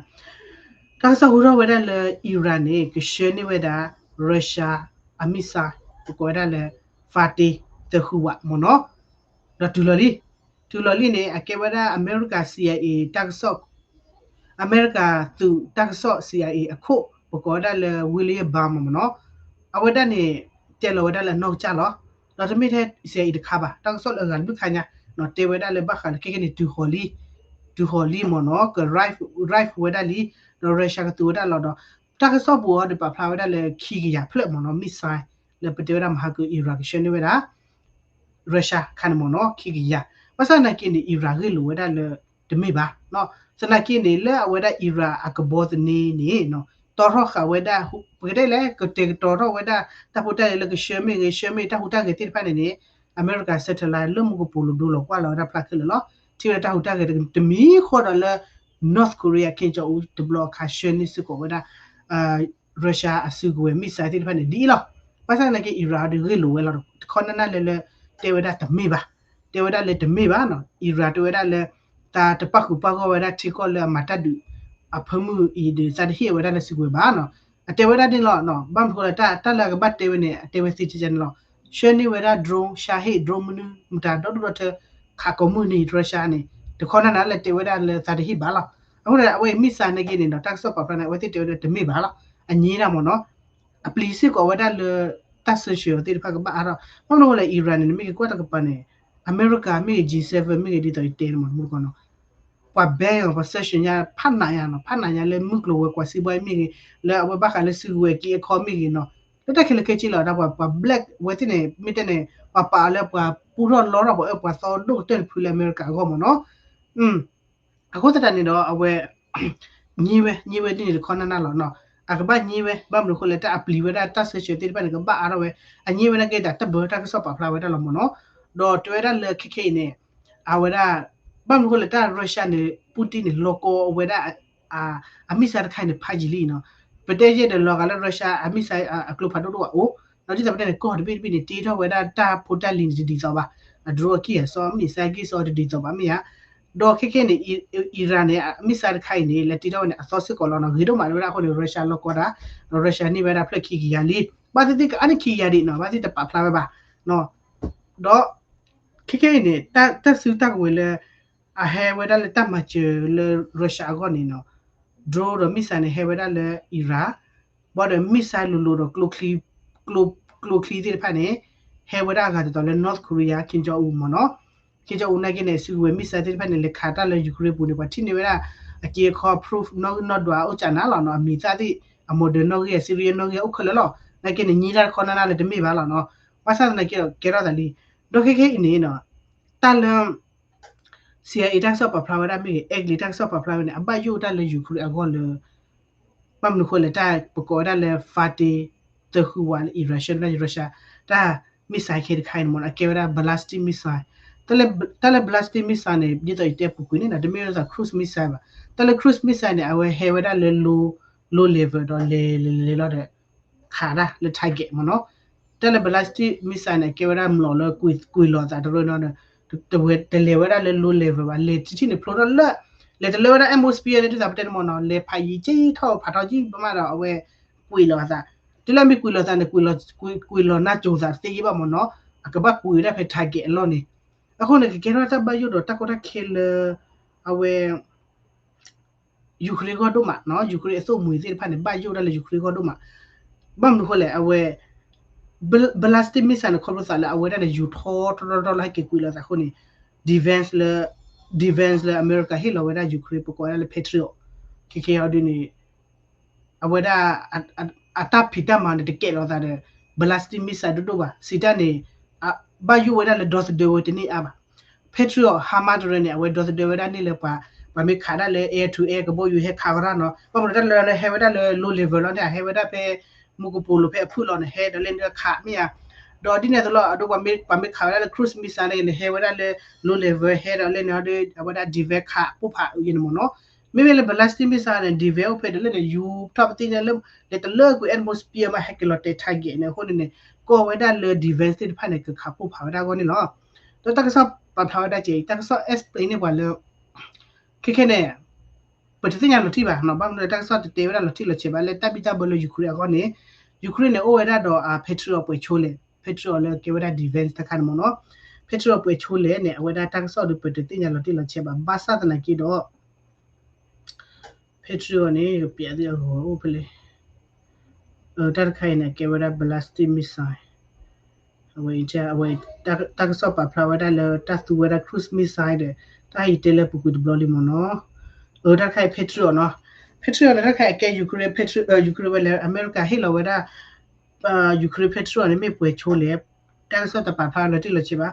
တၢ်ကစီၣ်ဟူထီၣ်ဝဲဒၣ်လၢ Iran န့ၣ် ကဆှၢန့ၢ်ဝဲဒၣ် Russia အ missile ပကိးဝဲဒၣ်လၢ Fateh သၢဃုဝးမ့ၢ်နီၤ ဒီးတုၤလီၤလံ တုၤလီၤလံန့ၣ် အကဲဝဲဒၣ်အမဲရကၤ CIA တၢ်ကစီၣ် အမဲရကၤသုးတၢ်ကစီၣ် CIA အခိၣ် ပကိးဝဲဒၣ်လၢ William Burns မ့ၢ်နီၤ အဝဲဒၣ်န့ၣ် တဲလီၤဝဲဒၣ်လၢအနီၢ်ကစၢ်လီၤ. ဒီးတမ့ၢ်ထဲ CIA တခါဘၣ် တၢ်ကစီၣ်လၢအဂၤတဘျုးခါညါ တဲဝဲဒၣ်လၢဘၣ်ဃးလၢခဲကနံၣ် တုၤဃီၤလံ တုၤဃီၤလံမ့ၢ်နီၤ က arrive ဝဲဒၣ်လံ ဒီး Russia ကသူဝဲဒၣ်လီၤဒီး တၢ်ကစီၣ်ပူၤအီၤဒီးပာ်ဖျါဝဲဒၣ်လၢခံကယၤဖျၢၣ်မ့ၢ်နီၤ missile လၢပတဲဝဲဒၣ်မဟါက Iran ကဆှၢန့ၢ်ဝဲဒၣ် Russia ခါန့ၣ်မ့ၢ်နီၤ ခံကယၤ ဘၣ်ဆၣ်သနာ်က့န့ၣ် Iran ဂ့ၢ်လိာ်ဝဲဒၣ်လၢ တမ့ၢ်ဘၣ် သနာ်က့န့ၣ် လၢအဝဲဒၣ် Iran အကဘီသန့န့ၣ် တီထီၣ်ဃာ်ဝဲဒၣ် ပကတဲလဲၣ် ကတဲာ်ကတီၤထီၣ်ဝဲဒၣ် တၢ်ဖိတၢ်လံၤလၢကဆှၢမ့ၢ်ဂ့ၤ ဆှၢမ့ၢ်တၢ်ဟူးတၢ်ဂဲၤသ့ၣ်တဖၣ်န့ၣ်န့ၣ် အမဲရကၤ satellite လၢမူကပိာ်လိၤဒိလီၤကွၢ်လီၤဝဲဒၣ်ဖျါခဲလၢာ်လီၤ. ထံၣ်ဝဲဒၣ်တၢ်ဟူးတၢ်ဂဲၤတမံၤဃီဒီးလၢ North Korea Kim Jong Un တဘျီအခါဆှၢန့ၢ်စ့ၢ်ကီးဝဲဒၣ် Russia အစုကဝဲၤ missile သ့ၣ်တဖၣ်န့ၣ် ဒ်အံၤလီၤ. ဘၣ်ဆၣ်သနာ်က့ Iran ဒီးဂ့ၢ်လိာ်ဝဲလီၤ တခီနၢ်နၢ်လၢလၢ တဲဝဲဒၣ်တမ့ၢ်ဘၣ် တဲဝဲဒၣ်လၢတမ့ၢ်ဘၣ်နီၤ Iran တဲဝဲဒၣ်လၢတၢ်တပာ်ဃုာ်ပာ်ဂီၢ်ဝဲဒၣ်ထံကီၢ်လၢအမၤတၢ်ဒုး အဖၢမုၢ်အံၤဒီး သးတဟ့ၣ်ဝဲဒၣ်လၢစုကဝဲၤဘၣ်နီၤ အတဲဝဲဒၣ်န့ၣ်လီၤ. ဘၣ်မနုၤဃိလၢတၢ်လၢအကဘၣ်တဲဝဲန့ၣ် အတဲဝဲသ့ကဲကဲန့ၣ်လီၤ. ဆှၢန့ၢ်ဝဲဒၣ် drone Shahed drone မနုၤမတၤဒီဒူၣ်ဒီထၢ ခးကိးမုၢ်နံၤ Russia န့ၣ် တခီနၢ်နၢ်လၢတဲဝဲဒၣ်လၢသးတဟ့ၣ်ဘၣ်လီၤ. အဃိန့ၣ် အဝဲအံၤ missile နာ်က့န့ၣ်ဒီး တၢ်ကစီၣ်ပာ်ဖျါန့ၣ် အဝဲသ့ၣ်တဲဝဲဒၣ်တမ့ၢ်ဘၣ်လီၤ. အငြင်းတၢ်မ့ၢ်နီၤ အပျံၤစ့ၢ်ကီးဝဲဒၣ်လၢ တၢ် sanction သ့ၣ်တဖၣ်ကဘၣ်အါထီၣ် ဘၣ်မနုၤဃိလဲၣ် Iran န့ၣ် နမ့ၢ်က့ၤကွၢ်တကပၤန့ၣ် အမဲရကၤမ့ၢ်ဂ့ၤ G seven မ့ၢ်ဂ့ၤ ဒ်သိးယတဲန့ၣ်မ့ၢ်နီၤ ပှၤ ban အီၤ ပှၤ sanction ညါဖးနးညါနီၤ ဖးနးညါလၢမုၢ်ကျိၤဝဲၤကွာ်စံးဘီမ့ၢ်ဂ့ၤ လၢအဝဲဘၣ်ဃးလၢစုကဝဲၤက့အခီမ့ၢ်ဂ့ၤနီၤ လၢတၢ်ခဲလၢာ်ခဲဆ့လီၤ ဒ်ပှၤ ပှၤ black ဝဲသ့ၣ်န့ၣ် မ့ၢ်တဲန့ၣ် ပှၤပာ်အီၤလၢပှၤပူထီၣ်လီထီၣ်ပှၤအၢပှၤသီဒိၣ်ကတၢၢ်တဖုလၢအမဲရကၤအဂီၢ်မ့ၢ်နီၤ အဃိသတးန့ၣ်ဒီးအဝဲ ငြင်းဝဲ ငြင်းဝဲဒ်န့ၣ်တခီနၢ်နၢ်လီၤနီၤ အကဘၣ်ငြင်းဝဲ ဘၣ်မနုၤဃိလဲၣ် တၢ်အပျံၤဝဲဒၣ်တၢ် sanction သ့ၣ်တဖၣ်န့ၣ် ကဘၣ်အါထီၣ်ဝဲ အငြင်းဝဲနာ်က့တၢ်တဘၢတၢ်ကစီၣ်ပာ်ဖျါဝဲဒၣ်လီၤမ့ၢ်နီၤ ဒီးတဲဝဲဒၣ်လၢခဲခဲအံၤန့ၣ် အဝဲဒၣ် ဘၣ်မနုၤဃိလဲၣ် တၢ် Russia န့ၣ် Putin န့ၣ် လီၤကီဝဲဒၣ် အ missile တခါအံၤန့ၣ် ဖးယံာ်လံနီၤ ပတဲယဲၢ်ဒီးလီၤဂာ်လၢ Russia အ missile အကျိဖးဒိၣ်ဒိၣ်အအိၣ် ဒီးဒ်သိးပတဲန့ၣ် ကီၢ်တဘ့ၣ်တဘ့ၣ်န့ၣ် တ့ထီၣ်ဝဲဒၣ်တၢ်ဖိတၢ်လံၤန့ၣ် တဒ်သိးဘၣ် အ drone အကံၢ်အစီ missile ကံၢ်စီတဒ်သိးဘၣ်မ့ၢ်ဧါ ဒီးခဲခဲန့ၣ် Iran န့ၣ် missile တခါအံၤန့ၣ် လဲၤတ့ထီၣ်ဝဲန့ၣ် အသီစ့ၢ်ကီးလီၤနီၤ ဂ့ၤဒိၣ်မးဝဲဒၣ်အဃိန့ၣ် Russia လီၤကီတၢ် ဒီး Russia န့ၢ်ဝဲဒၣ်ဖျၢၣ်ခံကယၤလံ ဘၣ်သ့ၣ်သ့ၣ်ကအါန့ၢ်ခံကယၤဒံးနီၤ ဘၣ်သ့ၣ်တပာ်ဖျါဝဲဘၣ် ဒီး ခဲခဲအံၤန့ၣ် တၢ်စုတၢ်ကဝဲၤလၢ အဟဲဝဲဒၣ်လၢတၢ်မၤစၢၤလၢ Russia အဂီၢ်န့ၣ်နီၤ drone ဒီး missile န့ၣ် ဟဲဝဲဒၣ်လၢ Iran, ဘၣ်ဒီး missile လိၤလိၤဒီး ကျိချံသ့ၣ်တဖၣ်န့ၣ် ဟဲဝဲဒၣ်အဂၤတတီၤလၢ North Korea Kim Jong Un မ့ၢ်နီၤ. Kim Jong Un နာ်က့န့ၣ် အစုကဝဲၤ missile သ့ၣ်တဖၣ်န့ၣ် လဲၤခးတၢ်လၢ Ukraine ပူၤန့ၣ် ပှၤထံၣ်န့ၢ်ဝဲဒၣ် အက့အခီ proof နီၣ်ဂံၢ်နီၣ်ဒွးအိၣ်ကၠးနၤလီၤ နီၤ, အမံၤသၣ်သ့ၣ် အ model နီၣ်ဂံၢ် အ serial နီၣ်ဂံၢ် အိၣ်ခဲလၢာ်လီၤ. နာ်က့န့ၣ် ညံတၢ်တခီနၢ်နၢ်လၢတမ့ၢ်ဘၣ်လီၤနီၤ. ဘၣ်ဆၣ်သနာ်က့ဒီး ကဲထီၣ်သးလံ ဒီးခဲခဲအံၤန့ၣ်နီၤ တၢ်လၢ CIA တၢ်ကစီၣ်ပာ်ဖျါဝဲဒၣ်မ့ၢ်ဂ့ၤ Egley တၢ်ကစီၣ်ပာ်ဖျါဝဲန့ၣ် အဘၣ်ယိၣ်တၢ်လၢ Ukraine အဂီၢ်လၢ ဘၣ်မနုၤဃိလဲၣ် တၢ်ပကိးဝဲဒၣ်လၢ Fateh သၢဃုဝးလၢ Russia လၢ Russia တၢ် missile ခဲတခါအံၤန့ၣ်မ့ၢ်နီၤ အကဲဝဲဒၣ် ballistic missile. တၢ်လၢ ballistic missile န့ၣ် ဒ်သိးယတဲပူၤကွံာ်န့ၣ်နီၤ တမ့ၢ်ဝဲဒၣ် cruise missile ဘၣ်. တၢ်လၢ cruise missile န့ၣ် အဝဲဟဲဝဲဒၣ်လၢ low low level ဒီးလဲၤလဲၤလဲၤလီၤဒီး ခးတၢ်လၢ target မ့ၢ်နီၤ. တၢ်လၢ ballistic missile န့ၣ် အကဲဝဲဒၣ်မျိာ်လၢကွံာ်လီၤသးတရၢနီၤ တဝဲတလဲၤဝဲဒၣ်လၢ low level ဘၣ် လဲၤထံထံန့ၣ်ဖျိထီၣ်လၢ လဲၤတလၢဝဲဒၣ် atmosphere န့ၣ် ဒ်သိးပတဲန့ၣ်မ့ၢ်နီၤ လဲၤဖးယံၤက့ထီၣ်ဖးထီကံဘၣ်မးဒီး အဝဲကွံာ်လီၤအသး တုၤလၢမ့ၢ်ကွံာ်လီၤသးန့ၣ် ကွံာ်လီၤနၢ်စိၤသးတသ့ယ့ၢ်ဘၣ်မ့ၢ်နီၤ အကဘၣ်ကွံာ်ဝဲဒၣ်ဖဲ target အလီၢ်န့ၣ် အဃိန့ၣ် ကကဲထီၣ်တၢ်ဘၣ်ယိၣ်ဒီးတၢ်ကီတၢ်ခဲလၢ အဝဲ Ukraine ဂီၢ်ဒိၣ်မးနီၤ Ukraine အသိၣ်မှံၤသ့ၣ်တဖၣ်န့ၣ် ဘၣ်ယိၣ်ဒၣ်လၢ Ukraine ဂီၢ်ဒိၣ်မး ဘၣ်မနုၤဃိလဲၣ် အဝဲ ballistic missile န့ၣ် ခီဖျိသးလၢအဝဲဒၣ်န့ၣ် ယူၤထီထီထီထီလၢဟဲက့ၤကွံာ်လီၤသးအဃိန့ၣ် defense လၢ defense လၢ America ဟ့ၣ်လီၤဝဲဒၣ် Ukraine ပကိးဝဲဒၣ်လၢ Patriot ခဲခဲအံၤဒ်န့ၣ် အဝဲဒၣ် အတၢ်ဖံးတၢ်မၤန့ၣ် တကဲးလီၤသးဒီး ballistic missile ဒိၣ်ဒိၣ်ဘၣ် စံးတၢ်န့ၣ် ဘၣ်ယိၣ်ဝဲဒၣ်လၢဒီသဒၢဝဲတန့ၢ်အါဘၣ် Patriot HIMARS တရၢန့ၣ် အဝဲဒီသဒၢဝဲဒၣ်န့ၢ်လၢပှၤ ပှၤမ့ၢ်ခးဒၣ်လၢ air to air ကဘီယူၤဟဲခးဝဲဒၣ်နီၤ ဘၣ်မနုၤတၢ်လၢဟဲဝဲဒၣ်လၢ low level လီၤန့ၣ် အဟဲဝဲဒၣ်ဖဲ မူကပိာ်လိၤဖဲအဖုၣ်လီၤန့ၣ် ဟဲဒီးလဲၣ်န့ၣ်ခးမ့ၢ်ဧါ ဒီးဒ်န့ၣ်အသိးလီၤ အဒိပှၤမ့ၢ်ခးဝဲဒၣ်လၢ cruise missile န့ၣ် ဟဲဝဲဒၣ်လၢ low level ဟဲဒီးလဲၣ်န့ၣ်ဒီး အဝဲဒၣ် defense ခးပိၢ်ဖးအံၤန့ၣ်မ့ၢ်နီၤ မ့မ့ၢ်လၢ ballistic missile န့ၣ် defense အိၣ်ဖဲဒီးလဲၣ်န့ၣ် ယူၤထီၣ်ပသ့ၣ်ညါလၢ လဲၤတလၢကွံာ် atmosphere မး ဟဲက့ၤလီၤတဲာ် target န့ၣ် အဃိန့ၣ်န့ၣ် ကိးဝဲဒၣ်လၢ defense သ့ၣ်တဖၣ်န့ၣ် ကခးပိၢ်ဖးဝဲဒၣ်အဂီၢ်န့ၣ်လီၤ. ဒီးတၢ်ကစီၣ်ပာ်ဖျါဝဲဒၣ်ကဲအံၤ တၢ်ကစီၣ် explain န့ၢ်ပှၤလၢ ခဲခဲန့ၣ် ပတသ့ၣ်ညါလီၤတံၢ်ဘၣ်နီၤ ဘၣ်မနုၤတၢ်ကစီၣ်တတဲဝဲဒၣ်လီၤတံၢ်လီၤဆဲးဘၣ် လၢတၢ်ဘံၣ်တၢ်ဘၢလၢ Ukraine အဂီၢ်န့ၣ် Ukraine န့ၣ် အိၣ်ဝဲဒၣ်ဒီး Patriot ပှဲၤဆိလဲၣ် Patriot လၢကဲဝဲဒၣ် defense တခါန့ၣ်မ့ၢ်နီၤ Patriot ပှဲၤဆိလဲၣ်န့ၣ် အဝဲဒၣ်တၢ်ကစီၣ်ဒီးပတသ့ၣ်ညါလီၤတံၢ်လီၤဆဲးဘၣ် ဘၣ်ဆၣ်သနာ်က့ဒီး Patriot န့ၣ် ကပျးသ့ၣ်အဂီၤအိၣ်ဖဲလဲၣ် တၢ်တခါအံၤန့ၣ် အကဲဝဲဒၣ် ballistic missile အဝဲ အဝဲ တၢ်ကစီၣ်ပာ်ဖျါဝဲဒၣ်လၢတၢ်သူဝဲဒၣ် cruise missile ဒီး တၢ်ဟဲအံၤတဲလၢပူၤကွံာ်တဘျီလံမ့ၢ်နီၤ အတၢ်တခါအံၤ Patriot နီၤ Patriot န့ၣ် တၢ်တခါအံၤအကဲ Ukraine Patriot Ukraine ဝဲလဲၣ် အမဲရကၤဟ့ၣ်လီၤဝဲဒၣ် Ukraine Patriot န့ၣ် မ့ၢ်ပှဲၤဆိလဲၣ် တၢ်ကစီၣ်တပာ်ဖျါလီၤတံၢ်လီၤဆဲးဘၣ်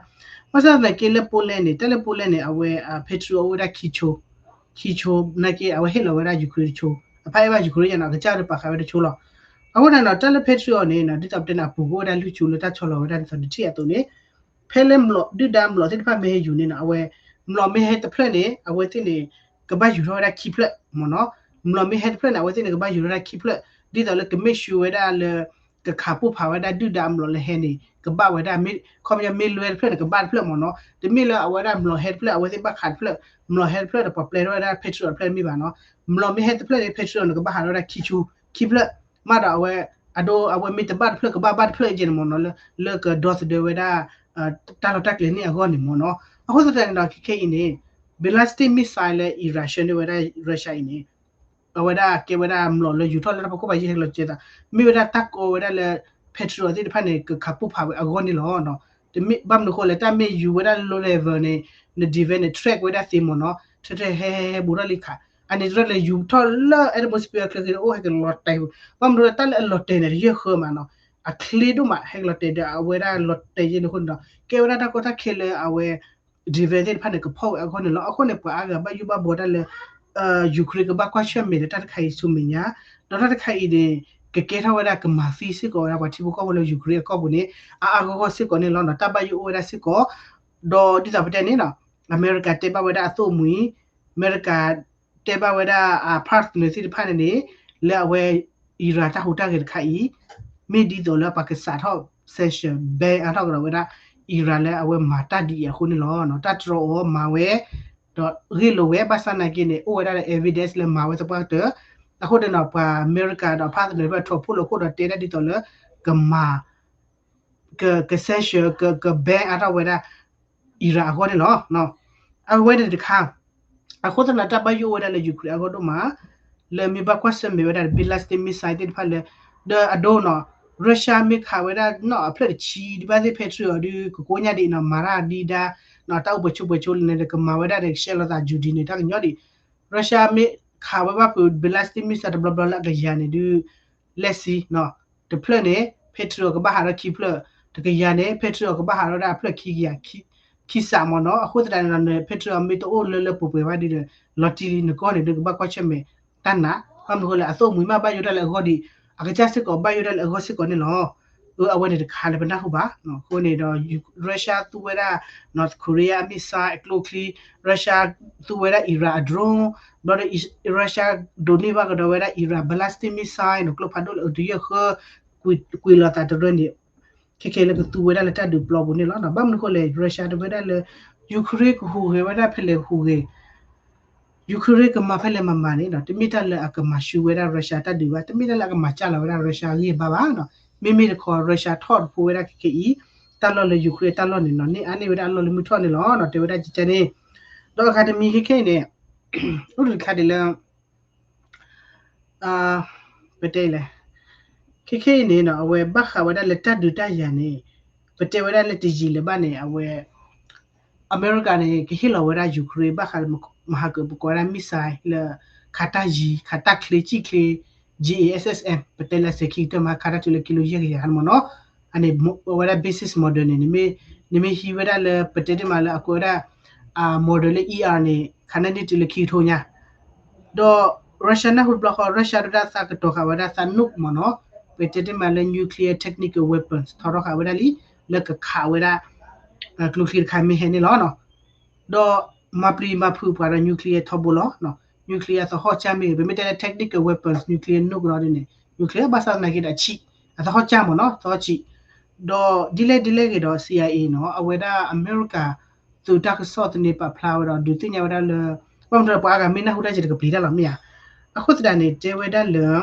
ဘၣ်ဆၣ်သနာ်က့လၢ Poland န့ၣ် တၢ်လၢ Poland န့ၣ် အဝဲ Patriot အိၣ်ဝဲဒၣ်ခံဆိ ခံဆိ နာ်က့ အဝဲဟ့ၣ်လီၤဝဲဒၣ် Ukraine တဆိ အဖးအဲၣ်ဘၣ် Ukraine ယါနီၤ အကစၢ်ဒီးပာ်ဃာ်ဝဲတဆိလီၤ အဃိန့ၣ်နီၤ တၢ်လၢ Patriot န့ၣ်နီၤ ဒ်သိးပတဲန့ၣ် အပူၤကအိၣ်ဝဲဒၣ်လွံၢ်ဆိလၢတၢ်ဆီလီၤဝဲဒၣ်ဒ်သိးနထံၣ်အသိးန့ၣ် ဖဲလၢမျိာ်ဒုၣ်ဒါမျိာ်သ့ၣ်တဖၣ်မ့ၢ်ဟဲယူၤန့ၣ်နီၤ အဝဲ မျိာ်မ့ၢ်ဟဲတဖျၢၣ်န့ၣ် အဝဲသ့ၣ်န့ၣ် ကဘၣ်ယူၤထီၣ်ဝဲဒၣ်ခံဖျၢၣ်မ့ၢ်နီၤ မျိာ်မ့ၢ်ဟဲတဖျၢၣ်န့ၣ် အဝဲသ့ၣ်န့ၣ် ကဘၣ်ယူၤထီၣ်ဝဲဒၣ်ခံဖျၢၣ် ဒ်သိးလၢက make sure ဝဲဒၣ်လၢ ကခးပိၢ်ဖးဝဲဒၣ်ဒုၣ်ဒါမျိာ်လၢဟဲန့ၣ် ကဘၣ်ဝဲဒၣ် ခီပညီမ့ၢ်လွဲတဖျၢၣ်န့ၣ် ကဘၣ်တဖျၢၣ်မ့ၢ်နီၤ တမ့ၢ်လၢအဝဲဒၣ်မျိာ်ဟဲတဖျၢၣ် အဝဲသ့ၣ်ဘၣ်ခးတဖျၢၣ် မျိာ်ဟဲတဖျၢၣ်ဒီးပှၤပျဲထီၣ်ဝဲဒၣ် Patriot တဖျၢၣ်တမ့ၢ်ဘၣ်နီၤ မျိာ်မ့ၢ်ဟဲတဖျၢၣ်န့ၣ် Patriot န့ၣ် ကဘၣ်ဟးထီၣ်ဝဲဒၣ်ခံဆိ ခံဖျၢၣ် မ့ၢ်ဒီးအဝဲ အဒိ အဝဲမ့ၢ်တဘၣ်တဖျၢၣ် ကဘၣ်ဘၣ်တဖျၢၣ်ယဲန့ၣ်မ့ၢ်နီၤ လၢ လၢကဒီသဒၢဝဲဒၣ် တၢ်လီၢ်တၢ်ကျဲၤန့ၣ်အဂီၢ်န့ၣ်မ့ၢ်နီၤ အဃိသတးန့ၣ်ဒီး ခဲခဲအံၤန့ၣ် ballistic missile လၢ Iran ဆှၢန့ၢ်ဝဲဒၣ် Russia အံၤန့ၣ် အဝဲဒၣ်ကဲဝဲဒၣ်မျိာ်လၢယူၤထီၣ်လၢတၢ်ဖီခိၣ်ဘၣ်ယဲၢ်ဟဲကလီၤစဲၤသး မ့ၢ်ဝဲဒၣ်တၢ်ကီဝဲဒၣ်လၢ Patriot သ့ၣ်တဖၣ်န့ၣ် ကခးပိၢ်ဖးဝဲအဂီၢ်န့ၣ်လီၤ. တမ့ၢ်ဘၣ်မနုၤဃိလဲၣ် တၢ်မ့ၢ်ယူၤဝဲဒၣ်လၢ low level န့ၣ် န defense န့ၣ် track ဝဲဒၣ်သ့မ့ၢ်နီၤ ထဲထဲဟဲဟဲဟဲဘူးထီၣ်လံခး အန့ၣ်တရၢၣ်လၢယူၤထီၣ်လၢ atmosphere ချၢဃ့န့ၣ် အိၣ်ဟဲကလီၤတဲာ် ဘၣ်မနုၤလၢတၢ်လၢအလီၤတဲာ်န့ၣ် တယဲၢ်ဃၢမးနီၤ အချ့ဒိၣ်မး ဟဲကလီၤတဲာ်ဒီးအဝဲဒၣ်လီၤတဲာ်ယဲၢ်န့ၣ်အဃိန့ၣ်ဒီး ကဲဝဲဒၣ်တၢ်ကီတၢ်ခဲလၢအဝဲ defense သ့ၣ်တဖၣ်န့ၣ် ကဖီၣ်ဝဲအဂီၢ်န့ၣ်လီၤ. အဃိန့ၣ် ပှၤအါဂၤဘၣ်ယိၣ်ဘၣ်ဘှီတၢ်လၢ Ukraine ကဘၣ်ကွၢ်ဆၢၣ်မဲာ်ဒီးတၢ်တခါအံၤဆူမဲာ်ညါ ဒီးတၢ်တခါအံၤန့ၣ် ကကဲထီၣ်ဝဲဒၣ်ကမၤသံစ့ၢ်ကီးဝဲဒၣ်ပှၤထံဖိကီၢ်ဖိလၢ Ukraine အကီၢ်ပူၤန့ၣ် အါအါဂီၢ်ဂီၢ်စ့ၢ်ကီးန့ၣ်လီၤ. တၢ်ဘၣ်ယိၣ်အိၣ်ဝဲဒၣ်စ့ၢ်ကီး ဒီးဒ်သိးပတဲန့ၣ်နီၤ အမဲရကၤတဲဘၣ်ဝဲဒၣ်အသိၣ်မှံၤ အမဲရကၤ တဲဘၣ်ဝဲဒၣ်အ partner သ့ၣ်တဖၣ်န့ၣ်န့ၣ် လၢအဝဲ Iran တၢ်ဟူးတၢ်ဂဲၤတခါအံၤ မ့ၢ်ဒ်သိးလၢပှၤကစးထီၣ် sanction ban အါထီၣ်ကဒီးဝဲဒၣ် Iran လၢအဝဲမၤတၢ်ဒ်အံၤအဃိန့ၣ်လီၤ. တၢ်တြီအီၤမၤဝဲ ဒီးဂ့ၢ်လိာ်ဝဲ ဘၣ်ဆၣ်သနာ်က့န့ၣ် အိၣ်ဝဲဒၣ်လၢ evidence လၢမၤဝဲသပှၢ်ကတၢၢ် အဃိန့ၣ်ဒီး ပှၤအမဲရကၤဒီး partner ဖဲထိးဖှိၣ်လိာ်ခိၣ်ဒီးတဲဒၣ်ဒ်သိးလၢ ကမၤ က က sanction က က ban အါထီၣ်ဝဲဒၣ် Iran အဂီၢ်န့ၣ်လီၤ. အဝဲန့ၣ်တခါ အဃိသတးန့ၣ် တၢ်ဘၣ်ယိၣ်ဝဲဒၣ်လၢ Ukraine အဂီၢ်ဒိၣ်မး လၢမ့ၢ်ဘၣ်ကွၢ်ဆၢၣ်မဲာ်ဝဲဒၣ် ballistic missile သ့ၣ်တဖၣ်လၢ ဒီးအဒိနီၤ Russia မ့ၢ်ခးဝဲဒၣ်နီၤ အဖျၢၣ်တဆံဒံးဘၣ်သ့ၣ် Patriot အီၤဒုး ကကိးညါဒံးနီၤ မၤတၢ်ဒံးဒါ နီၤ တၢ်အိၣ်ပှဲၤဆိးပှဲၤဆိလၢန့ၣ် ကမၤဝဲဒၣ်ဒီး ကရှဲလိာ်သး Judy န့ၣ် တၢ်ကညီဒံး Russia မ့ၢ်ခးဝဲဘၣ်ဖုး ballistic missile တဘျီဘျီလၢအကယၤန့ၣ်ဒုး လဲၤစံနီၤ တဖျၢၣ်န့ၣ် Patriot ကဘၣ်ဟးထီၣ်ခံဖျၢၣ် တကယၤန့ၣ် Patriot ကဘၣ်ဟးထီၣ်ဒၣ်အဖျၢၣ်ခံကယၤ ခံစးမ့ၢ်နီၤ အဃိသတးန့ၣ်ဒီး Patriot မ့ၢ်တအိၣ်လၢလၢပှဲၤပှဲၤဘၣ်ဒီး လီၤတံၢ်လံနကီၢ်န့ၣ်ဒုး ကဘၣ်ကွၢ်ဆၢၣ်မဲာ်တၢ်နး ဘၣ်မနုၤဃိလဲၣ် အသိၣ်မှံၤမးဘၣ်ယိၣ်ဒၣ်လၢအဂီၢ်ဒံး အကစၢ်စ့ၢ်ကီးဘၣ်ယိၣ်ဒၣ်လၢအဂီၢ်စ့ၢ်ကီးန့ၣ်လီၤ. အၢ အဝဲန့ၣ်တခါလၢပနၢ်ဟူဘၣ် အဃိန့ၣ်ဒီး Russia သူဝဲဒၣ် North Korea အ missile အကျိချံ Russia သူဝဲဒၣ် Iran အ drone ဘျီဒီး Russia ဒိးန့ၢ်ဘၣ်ကဒီးဝဲဒၣ် Iran ballistic missile နီၤ ကျိဖးဒိၣ်လၢအတယဲၢ်ဃၢ ကွံာ်လီၤသးတရၢန့ၣ် ခဲခဲလၢကသူဝဲဒၣ်လၢတၢ်ဒုးပျီပူၤန့ၣ်လီၤ. ဘၣ်မနုၤဃိလဲၣ် Russia တဲဝဲဒၣ်လၢ Ukraine ကဟူးဂဲၤဝဲဒၣ်ဖဲလဲၣ်ဟူးဂဲၤ Ukraine ကမၤဖဲလဲၣ်မၤမၤန့ၣ်နီၤ တမ့ၢ်တၢ်လၢအကမၤဆူၣ်ဝဲဒၣ် Russia တၢ်ဒုးဘၣ် တမ့ၢ်တၢ်လၢအကမၤစၢ်လီၤဝဲဒၣ် Russia အဂံၢ်အဘါဘၣ်နီၤ မ့မ့ၢ်တခီ Russia ထီၣ်တဖိဝဲဒၣ်ခဲခဲအံၤ တၢ်လီၢ်လၢ Ukraine တၢ်လီၢ်န့ၣ်နီၤ န့ၢ်အါန့ၢ်ဝဲဒၣ်အလီၢ်လၢမုၢ်ထီၣ်န့ၣ်လီၤနီၤ တဲဝဲဒၣ်ကကန့ၣ် ဒီးအဂၤတမံၤခဲခဲအံၤန့ၣ် အိၣ်တခါဒ်လၢ ပတဲလဲၣ် ခဲခဲအံၤန့ၣ်နီၤ အဝဲဘၣ်ဃးဝဲဒၣ်လၢတၢ်ဒုးတၢ်ယၤန့ၣ် ပတဲဝဲဒၣ်လၢတယံာ်လၢၤဘၣ်န့ၣ် အဝဲ အမဲရကၤန့ၣ် ကဟ့ၣ်လီၤဝဲဒၣ် Ukraine ဘၣ်ဃးလၢ မဟါကပကိးဝဲဒၣ် missile လၢ ခးတၢ်ယံၤ ခးတၢ်ချ့ ကံၣ်ချ့ JASSM ပတဲလၢစဲးခံကတၢၢ်မး ခးတၢ်တုၤလၢကံလိယဲၢ်ကယၤန့ၣ်မ့ၢ်နီၤ အန့ၣ် အဝဲဒၣ် basis model န့ၣ် နမ့ၢ်ဟံးဝဲဒၣ်လၢ ပတဲတ့ၢ်မးလၢအကွဲးဝဲဒၣ် model လၢ ER န့ၣ် ခးန့ၢ်န့ၢ်တုၤလၢခံကထိညါ ဒီး Russia နၢ်ဟူတဘျီဃီ Russia ဒၣ်သးကတီၤဃာ်ဝဲဒၣ်သး nuke မ့ၢ်နီၤ ပတဲတ့ၢ်မးလၢ nuclear technical weapons ထီထီၣ်ဃာ်ဝဲဒၣ်လံ လၢကခးဝဲဒၣ် ကျိချံတခါမ့ၢ်ဟဲန့ၣ်လီၤ. ဒီးမၤပျံၤမၤဖုးပှၤဒီး nuclear ထီဘိလီၤ. nuclear အသဟီၣ်ကၢ်မ့ၢ်ဂ့ၤ ပမ့ၢ်တဲလၢ technical weapons nuclear nuke နီၤဒ်န့ၣ် nuclear ဘၣ်ဆၣ်သနာ်က့ဒီးအဆံး အသဟီၣ်ကၢ်မ့ၢ်နီၤ သဟီၣ်ဆံး ဒီးဒ်လဲၣ်ဒ်လဲၣ်ဂ့ၤဒီး CIA နီၤ အဝဲဒၣ်အမဲရကၤ သုးတၢ်ကစီၣ်သန့ပာ်ဖျါဝဲဒီး ဒုးသ့ၣ်ညါဝဲဒၣ်လၢ ဘၣ်မနုၤပှၤအါဂၤမ့ၢ်နၢ်ဟူတၢ်ယံၤတကပျံၤတၢ်လီၤမ့ၢ်ဧါ. အဃိသတးန့ၣ် တဲဝဲဒၣ်လၢ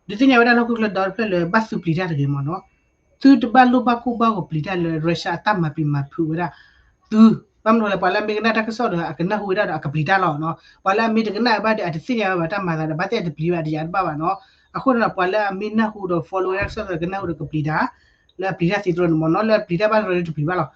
ဒုးသ့ၣ်ညါဝဲဒၣ်လၢဟီၣ်ခိၣ်ချၢဒီတဖျၢၣ်လၢ ဘၣ်သုပျံၤတၢ်တဂ့ၤမ့ၢ်နီၤ. သုတဘၣ်လိၣ်ဘၣ်ကိၢ်ဘၣ်ဂီၤပျံၤတၢ်လၢ Russia အတၢ်မၤပျံၤမၤဖုးဝဲဒၣ် သု ဘၣ်မနုၤလဲၣ် ပှၤလၢအမ့ၢ်ကနၣ်တၢ်ကစီၣ်ဒီး အကနၢ်ဟူဝဲဒၣ်ဒီးအကပျံၤတၢ်လီၤနီၤ. ပှၤလၢအမ့ၢ်တကနၣ်ဘၣ်ဒီး အတသ့ၣ်ညါဝဲဘၣ်တၢ်မၤသးဒီး ဘၣ်သ့ၣ်အတပျံၤဘၣ် တယာ်တဘၣ်ဘၣ်နီၤ. အဃိန့ၣ်ဒီး ပှၤလၢအမ့ၢ်နၢ်ဟူဒီး follow ဝဲဒၣ်ကစီၣ်ဒီး ကနၢ်ဟူဒီးကပျံၤတၢ် လၢအပျံၤတၢ်သ့တရၢန့ၣ်မ့ၢ်နီၤ လၢအပျံၤတၢ်ဘၣ်တရၢန့ၣ်တပျံၤဘၣ်လီၤ.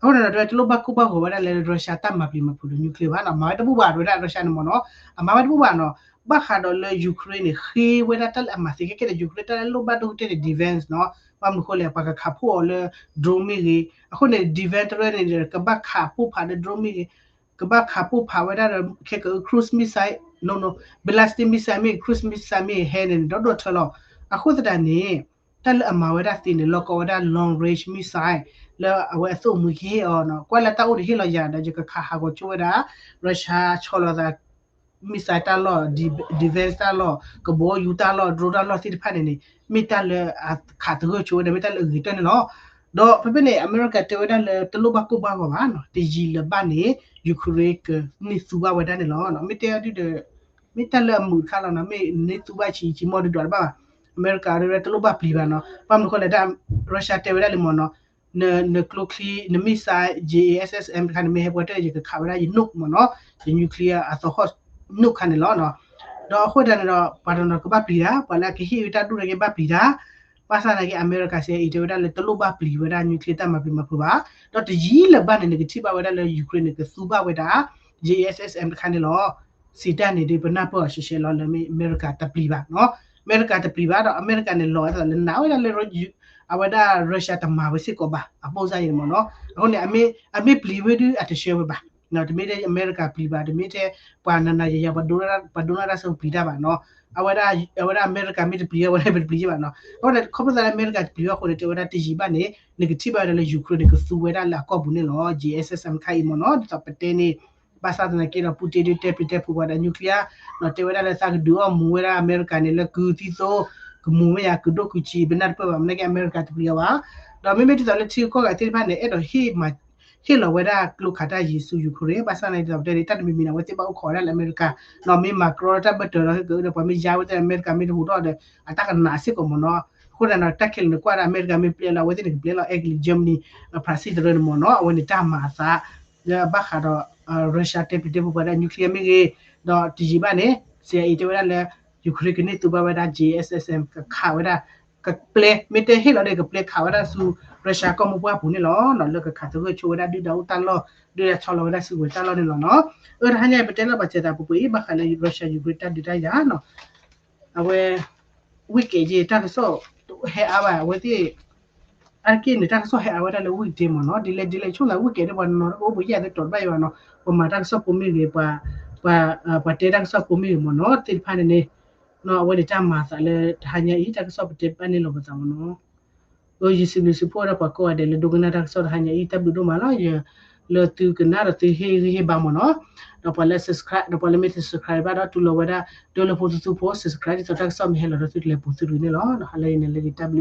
အဃိန့ၣ်ဒီး တလိၣ်ဘၣ်ကိၢ်ဘၣ်ဂီၤဝဲဒၣ်လၢ Russia တၢ်မၤပျံၤမၤဖုးဒီး nuclear ဘၣ်နီၤ မၤဝဲတဘူၣ်ဘၣ်ဝဲဒၣ် Russia န့ၣ်မ့ၢ်နီၤ အမၤဝဲတဘူၣ်ဘၣ်နီၤ ဘၣ်ဃးဒီးလၢ Ukraine န့ၣ် ဃ့ဝဲဒၣ်တၢ်လၢအမၤသ့ခဲကဲဒီး Ukraine တၢ်လၢလိၣ်ဘၣ်ဒိၣ်ကတၢၢ်န့ၣ် defense နီၤ ဘၣ်မနုၤဃိလဲၣ် ပှၤကခးဖှိၣ်အီၤလၢ drone မ့ၢ်ဂ့ၤ အဃိန့ၣ် defense တရၢန့ၣ် ကဘၣ်ခးပိၢ်ဖးဒီး drone မ့ၢ်ဂ့ၤ ကဘၣ်ခးပိၢ်ဖးဝဲဒၣ်ဒီး ခဲက cruise missile နီၤ ballistic missile မ့ၢ် cruise missile မ့ၢ်ဟဲန့ၣ် ဒီဒိၣ်ထၢလီၤ. အဃိသတးန့ၣ် တၢ်လၢအမၤဝဲဒၣ်သ့န့ၣ် လီၤကီဝဲဒၣ် long range missile လၢအဝဲအသိၣ်မှံၤကဟ့ၣ်အီၤနီၤ ကွၢ်လၢတၢ်အိၣ်တဟ့ၣ်လီၤယၤဒီး ယကခးဟးဂီၤဆိဝဲဒၣ် Russia ဆီၣ်လီၤသး missile တၢ်လီၢ် defense တၢ်လီၢ် ကဘီယူၤတၢ်လီၢ် drone တၢ်လီၢ်သ့ၣ်တဖၣ်န့ၣ်န့ၣ် မ့ၢ်တၢ်လၢအခးသဂၢၢ်ဆိဝဲဒၣ် မ့ၢ်တၢ်လၢအဂ့ၤကတၢၢ်န့ၣ်လီၤ. ဒီးဖဲဖဲန့ၣ် အမဲရကၤတဲဝဲဒၣ်လၢတလိၣ်ဘၣ်ကိၢ်ဘၣ်ဂီၤဘၣ်နီၤ တယံာ်လၢၤဘၣ်န့ၣ် Ukraine ကန့ၢ်သူဘၣ်ဝဲဒၣ်န့ၣ်လီၤ. မ့ၢ်တဲအီၤဒ်ဒီး မ့ၢ်တၢ်လၢအမုာ်တခါလီၤနီၤ မ့ၢ်န့ၢ်သူဘၣ်ဆံးဆံးမီၢ်ဒုးဒွးတဘၣ်ဘၣ်. အမဲရကၤဒ်တလိၣ်ဘၣ်ပျံၤဘၣ်နီၤ ဘၣ်မနုၤဃိလဲၣ် Russia တဲဝဲဒၣ်လံမ့ၢ်နီၤ နကျိချံ န missile JASSM တခါန့ၣ် မ့ၢ်ဟဲပှဲၤတၢၢ် ယကခးဝဲဒၣ်ယ nuke မ့ၢ်နီၤ ယ nuclear အသဟီၣ် nuke ခါန့ၣ်လီၤ. ဒီးအဃိသတးန့ၣ်ဒီး ပှၤတနီၤကဘၣ်ပျံၤတၢ် ပှၤလၢအကဟ့ၣ်ဝဲတၢ်ဒိၣ်တၢ်ဂ့ၤဘၣ်ပျံၤတၢ် ဘၣ်ဆၣ်သနာ်က့ အမဲရကၤစ့အံၤတဲဝဲဒၣ်လၢတလိၣ်ဘၣ်ပျံၤဝဲဒၣ် nuclear တၢ်မၤပျံၤမၤဖုးဘၣ် ဒီးတယံာ်လၢၤဘၣ်န့ၣ် နကထံၣ်ဘၣ်ဝဲဒၣ်လၢ Ukraine န့ၣ် ကသူဘၣ်ဝဲဒၣ် JASSM တခါန့ၣ်လီၤ. စံးတၢ်န့ၣ်ဒီး ပနၢ်ပၢၢ်အီၤရှဲရှဲလီၤလၢမ့ၢ်အမဲရကၤတပျံၤဘၣ်နီၤ အမဲရကၤတပျံၤဘၣ်ဒီး အမဲရကၤန့ၣ် လီၤဝဲဒၣ်လၢနာ်ဝဲဒၣ်လၢ အဝဲဒၣ် Russia တမၤဝဲစ့ၢ်ကီးဘၣ် အပိၢ်စၢ်အံၤန့ၣ်မ့ၢ်နီၤ အဃိန့ၣ် အမ့ၢ်ပျံၤဝဲဒုး အတဆှၢဝဲဘၣ် တမ့ၢ်ထဲအမဲရကၤပျံၤဘၣ် တမ့ၢ်ထဲ ပှၤနၤနၤယၤယၤ ပှၤဒိကနၣ်တၢ်ဆၢကပျံၤတၢ်ဘၣ်နီၤ အဝဲဒၣ် အဝဲဒၣ်အမဲရကၤမ့ၢ်တပျံၤ အဝဲဒၣ်မ့ၢ်တပျံၤဘၣ်နီၤ အဃိန့ၣ် ခီဖျိသးလၢအမဲရကၤတပျံၤဘၣ်အဃိန့ၣ် တဲဝဲဒၣ်တယံာ်ဘၣ်န့ၣ် နကထံၣ်ဘၣ်ဝဲဒၣ်လၢ Ukraine န့ၣ် ကသူဝဲဒၣ်လၢအကီၢ်ပူၤန့ၣ်လီၤ JASSM တခါအံၤမ့ၢ်နီၤ ဒ်သိးပတဲန့ၣ် ဘၣ်ဆၣ်သနာ်က့ဒီး Putin ဒုးတဲပျံၤတဲဖုးပှၤဒီး nuclear နီၤ တဲဝဲဒၣ်လၢသးကဒုးအီၣ်မူဝဲဒၣ်အမဲရကၤန့ၣ် လၢကုသံသိ ကမူဝဲယၤ ကုဒိၣ်ကုစံး ပနၢ်တပၢၢ်ဘၣ် မနုၤက့အမဲရကၤတပျံၤအီၤဘၣ် ဒီးမ့မ့ၢ်ဒ်သိးလၢထံဂုၤကီၢ်ဂၤသ့ၣ်တဖၣ်န့ၣ် အဲၣ်ဒိးဟ့ၣ်မၤ ဟ့ၣ်လီၤဝဲဒၣ်ကျိခးတၢ်ယံၤဆူ Ukraine ဘၣ်ဆၣ်သနာ်က့ ဒ်သိးပတဲန့ၣ် တၢ်တမံၤမံၤန့ၣ် အဝဲသ့ၣ်ဘၣ်အိၣ်ခိးဝဲဒၣ်လၢအမဲရကၤ နီၤ မ့ၢ်မၤကြီတၢ်ဘၢၣ်စၢၤလီၤ ဟဲကဒီးပှၤမ့ၢ်ယါဝဲသ့ၣ် အမဲရကၤမ့ၢ်တဟူးထီၣ်ဒီး အတၢ်ကနးစ့ၢ်ကီးမ့ၢ်နီၤ အဃိသတးဒီး တၢ်ခဲလၢာ်န့ၣ်ကွၢ်ဒီး အမဲရကၤမ့ၢ်ပျဲလီၤ အဝဲသ့ၣ်န့ၣ်ကပျဲလီၤ အဲကလံး Germany ဖရၣ်စံၣ်တရၢန့ၣ်မ့ၢ်နီၤ အဝဲန့ၣ်တၢ်မၤအသး လၢအဘၣ်ဃးဒီး Russia တဲပျံၤတဲဖုးပှၤဒၣ် nuclear မ့ၢ်ဂ့ၤ, ဒီးတယံာ်ဘၣ်န့ၣ် CIA တဲဝဲဒၣ်လၢ Ukraine ကန့ၢ်သူဘၣ်ဝဲဒၣ် J S S M ကခးဝဲဒၣ် ကပျဲ မ့ၢ်တဲဟ့ၣ်လီၤဒီး ကပျဲခးဝဲဒၣ်ဆူ Russia ကီၢ်မိၢ်ပှၢ်ပူၤန့ၣ်လီၤ. လၢကခးသဂၢၢ်ဆိဝဲဒၣ်ဒုၣ်ဒါအိၣ်တၢ်လီၢ် ဒုၣ်ဒါဆီလီၤဝဲဒၣ်စုကဝဲၤတၢ်လီၢ်န့ၣ်လီၤနီၤ. အၢ တဟါညါအံၤ ပတဲလီၤပာ်စဲးသးပှဲၤပှဲၤအံၤ ဘၣ်ဃးလၢ Russia Ukraine တၢ်ဒုးတၢ်ယၤနီၤ. အဝဲ weekend ယတၢ်ကစီၣ်ဟဲအါဘၣ် အဝဲသ့ၣ် အါတက့ၢ်န့ၣ် တၢ်ကစီၣ်ဟဲအါဝဲဒၣ်လၢ weekday မ့ၢ်နီၤ. ဒ်လဲၣ်ဒ်လဲၣ် ဆိၣ်သး weekend ဒ်ပှၤနီၤနီၤ တအိၣ်ပယဲၢ်သတြီၤတဘၣ်အံၤဘၣ်နီၤ. ပှၤမၤတၢ်ကစီၣ်ဖိမ့ၢ်ဂ့ၤ ပှၤ ပှၤတဲတၢ်ကစီၣ်ဖိမ့ၢ်ဂ့ၤမ့ၢ်နီၤ သ့ၣ်တဖၣ်န့ၣ်န့ၣ် နီၤ အဝဲန့ၣ်တၢ်မၤသးလၢတဟါညါအံၤ တၢ်ကစီၣ်ပတဲဘၣ်န့ၣ်လီၤပသးမ့ၢ်နီၤ. အၢ ယစံးဘျုးစံးဖှိၣ်ဝဲဒၣ်ပှၤကိးဂၤဒဲးလၢဒိကနၣ်တၢ်ကစီၣ်တဟါညါအံၤ တၢ်ဘျုးဒိၣ်မးလီၤ. ယ လၢသုကနၣ်ဒီးသုဟ့ၣ်ဂံၢ်ဟ့ၣ်ဘါမ့ၢ်နီၤ. ဒီးပှၤလၢ subscribe ဒီးပှၤလၢမ့ၢ်တ subscribe ဘၣ်ဒီး တူၢ်လိာ်ဝဲဒၣ် ဒိလၢဖိသုသုဖိ subscribe ဒ်သိးတၢ်ကစီၣ်မ့ၢ်ဟဲလီၤဒီးသုတလဲၤပူၤသုတဂ့ၤန့ၣ်လီၤ. ဟါလၢအံၤန့ၣ်လၢတၢ်ဘျုး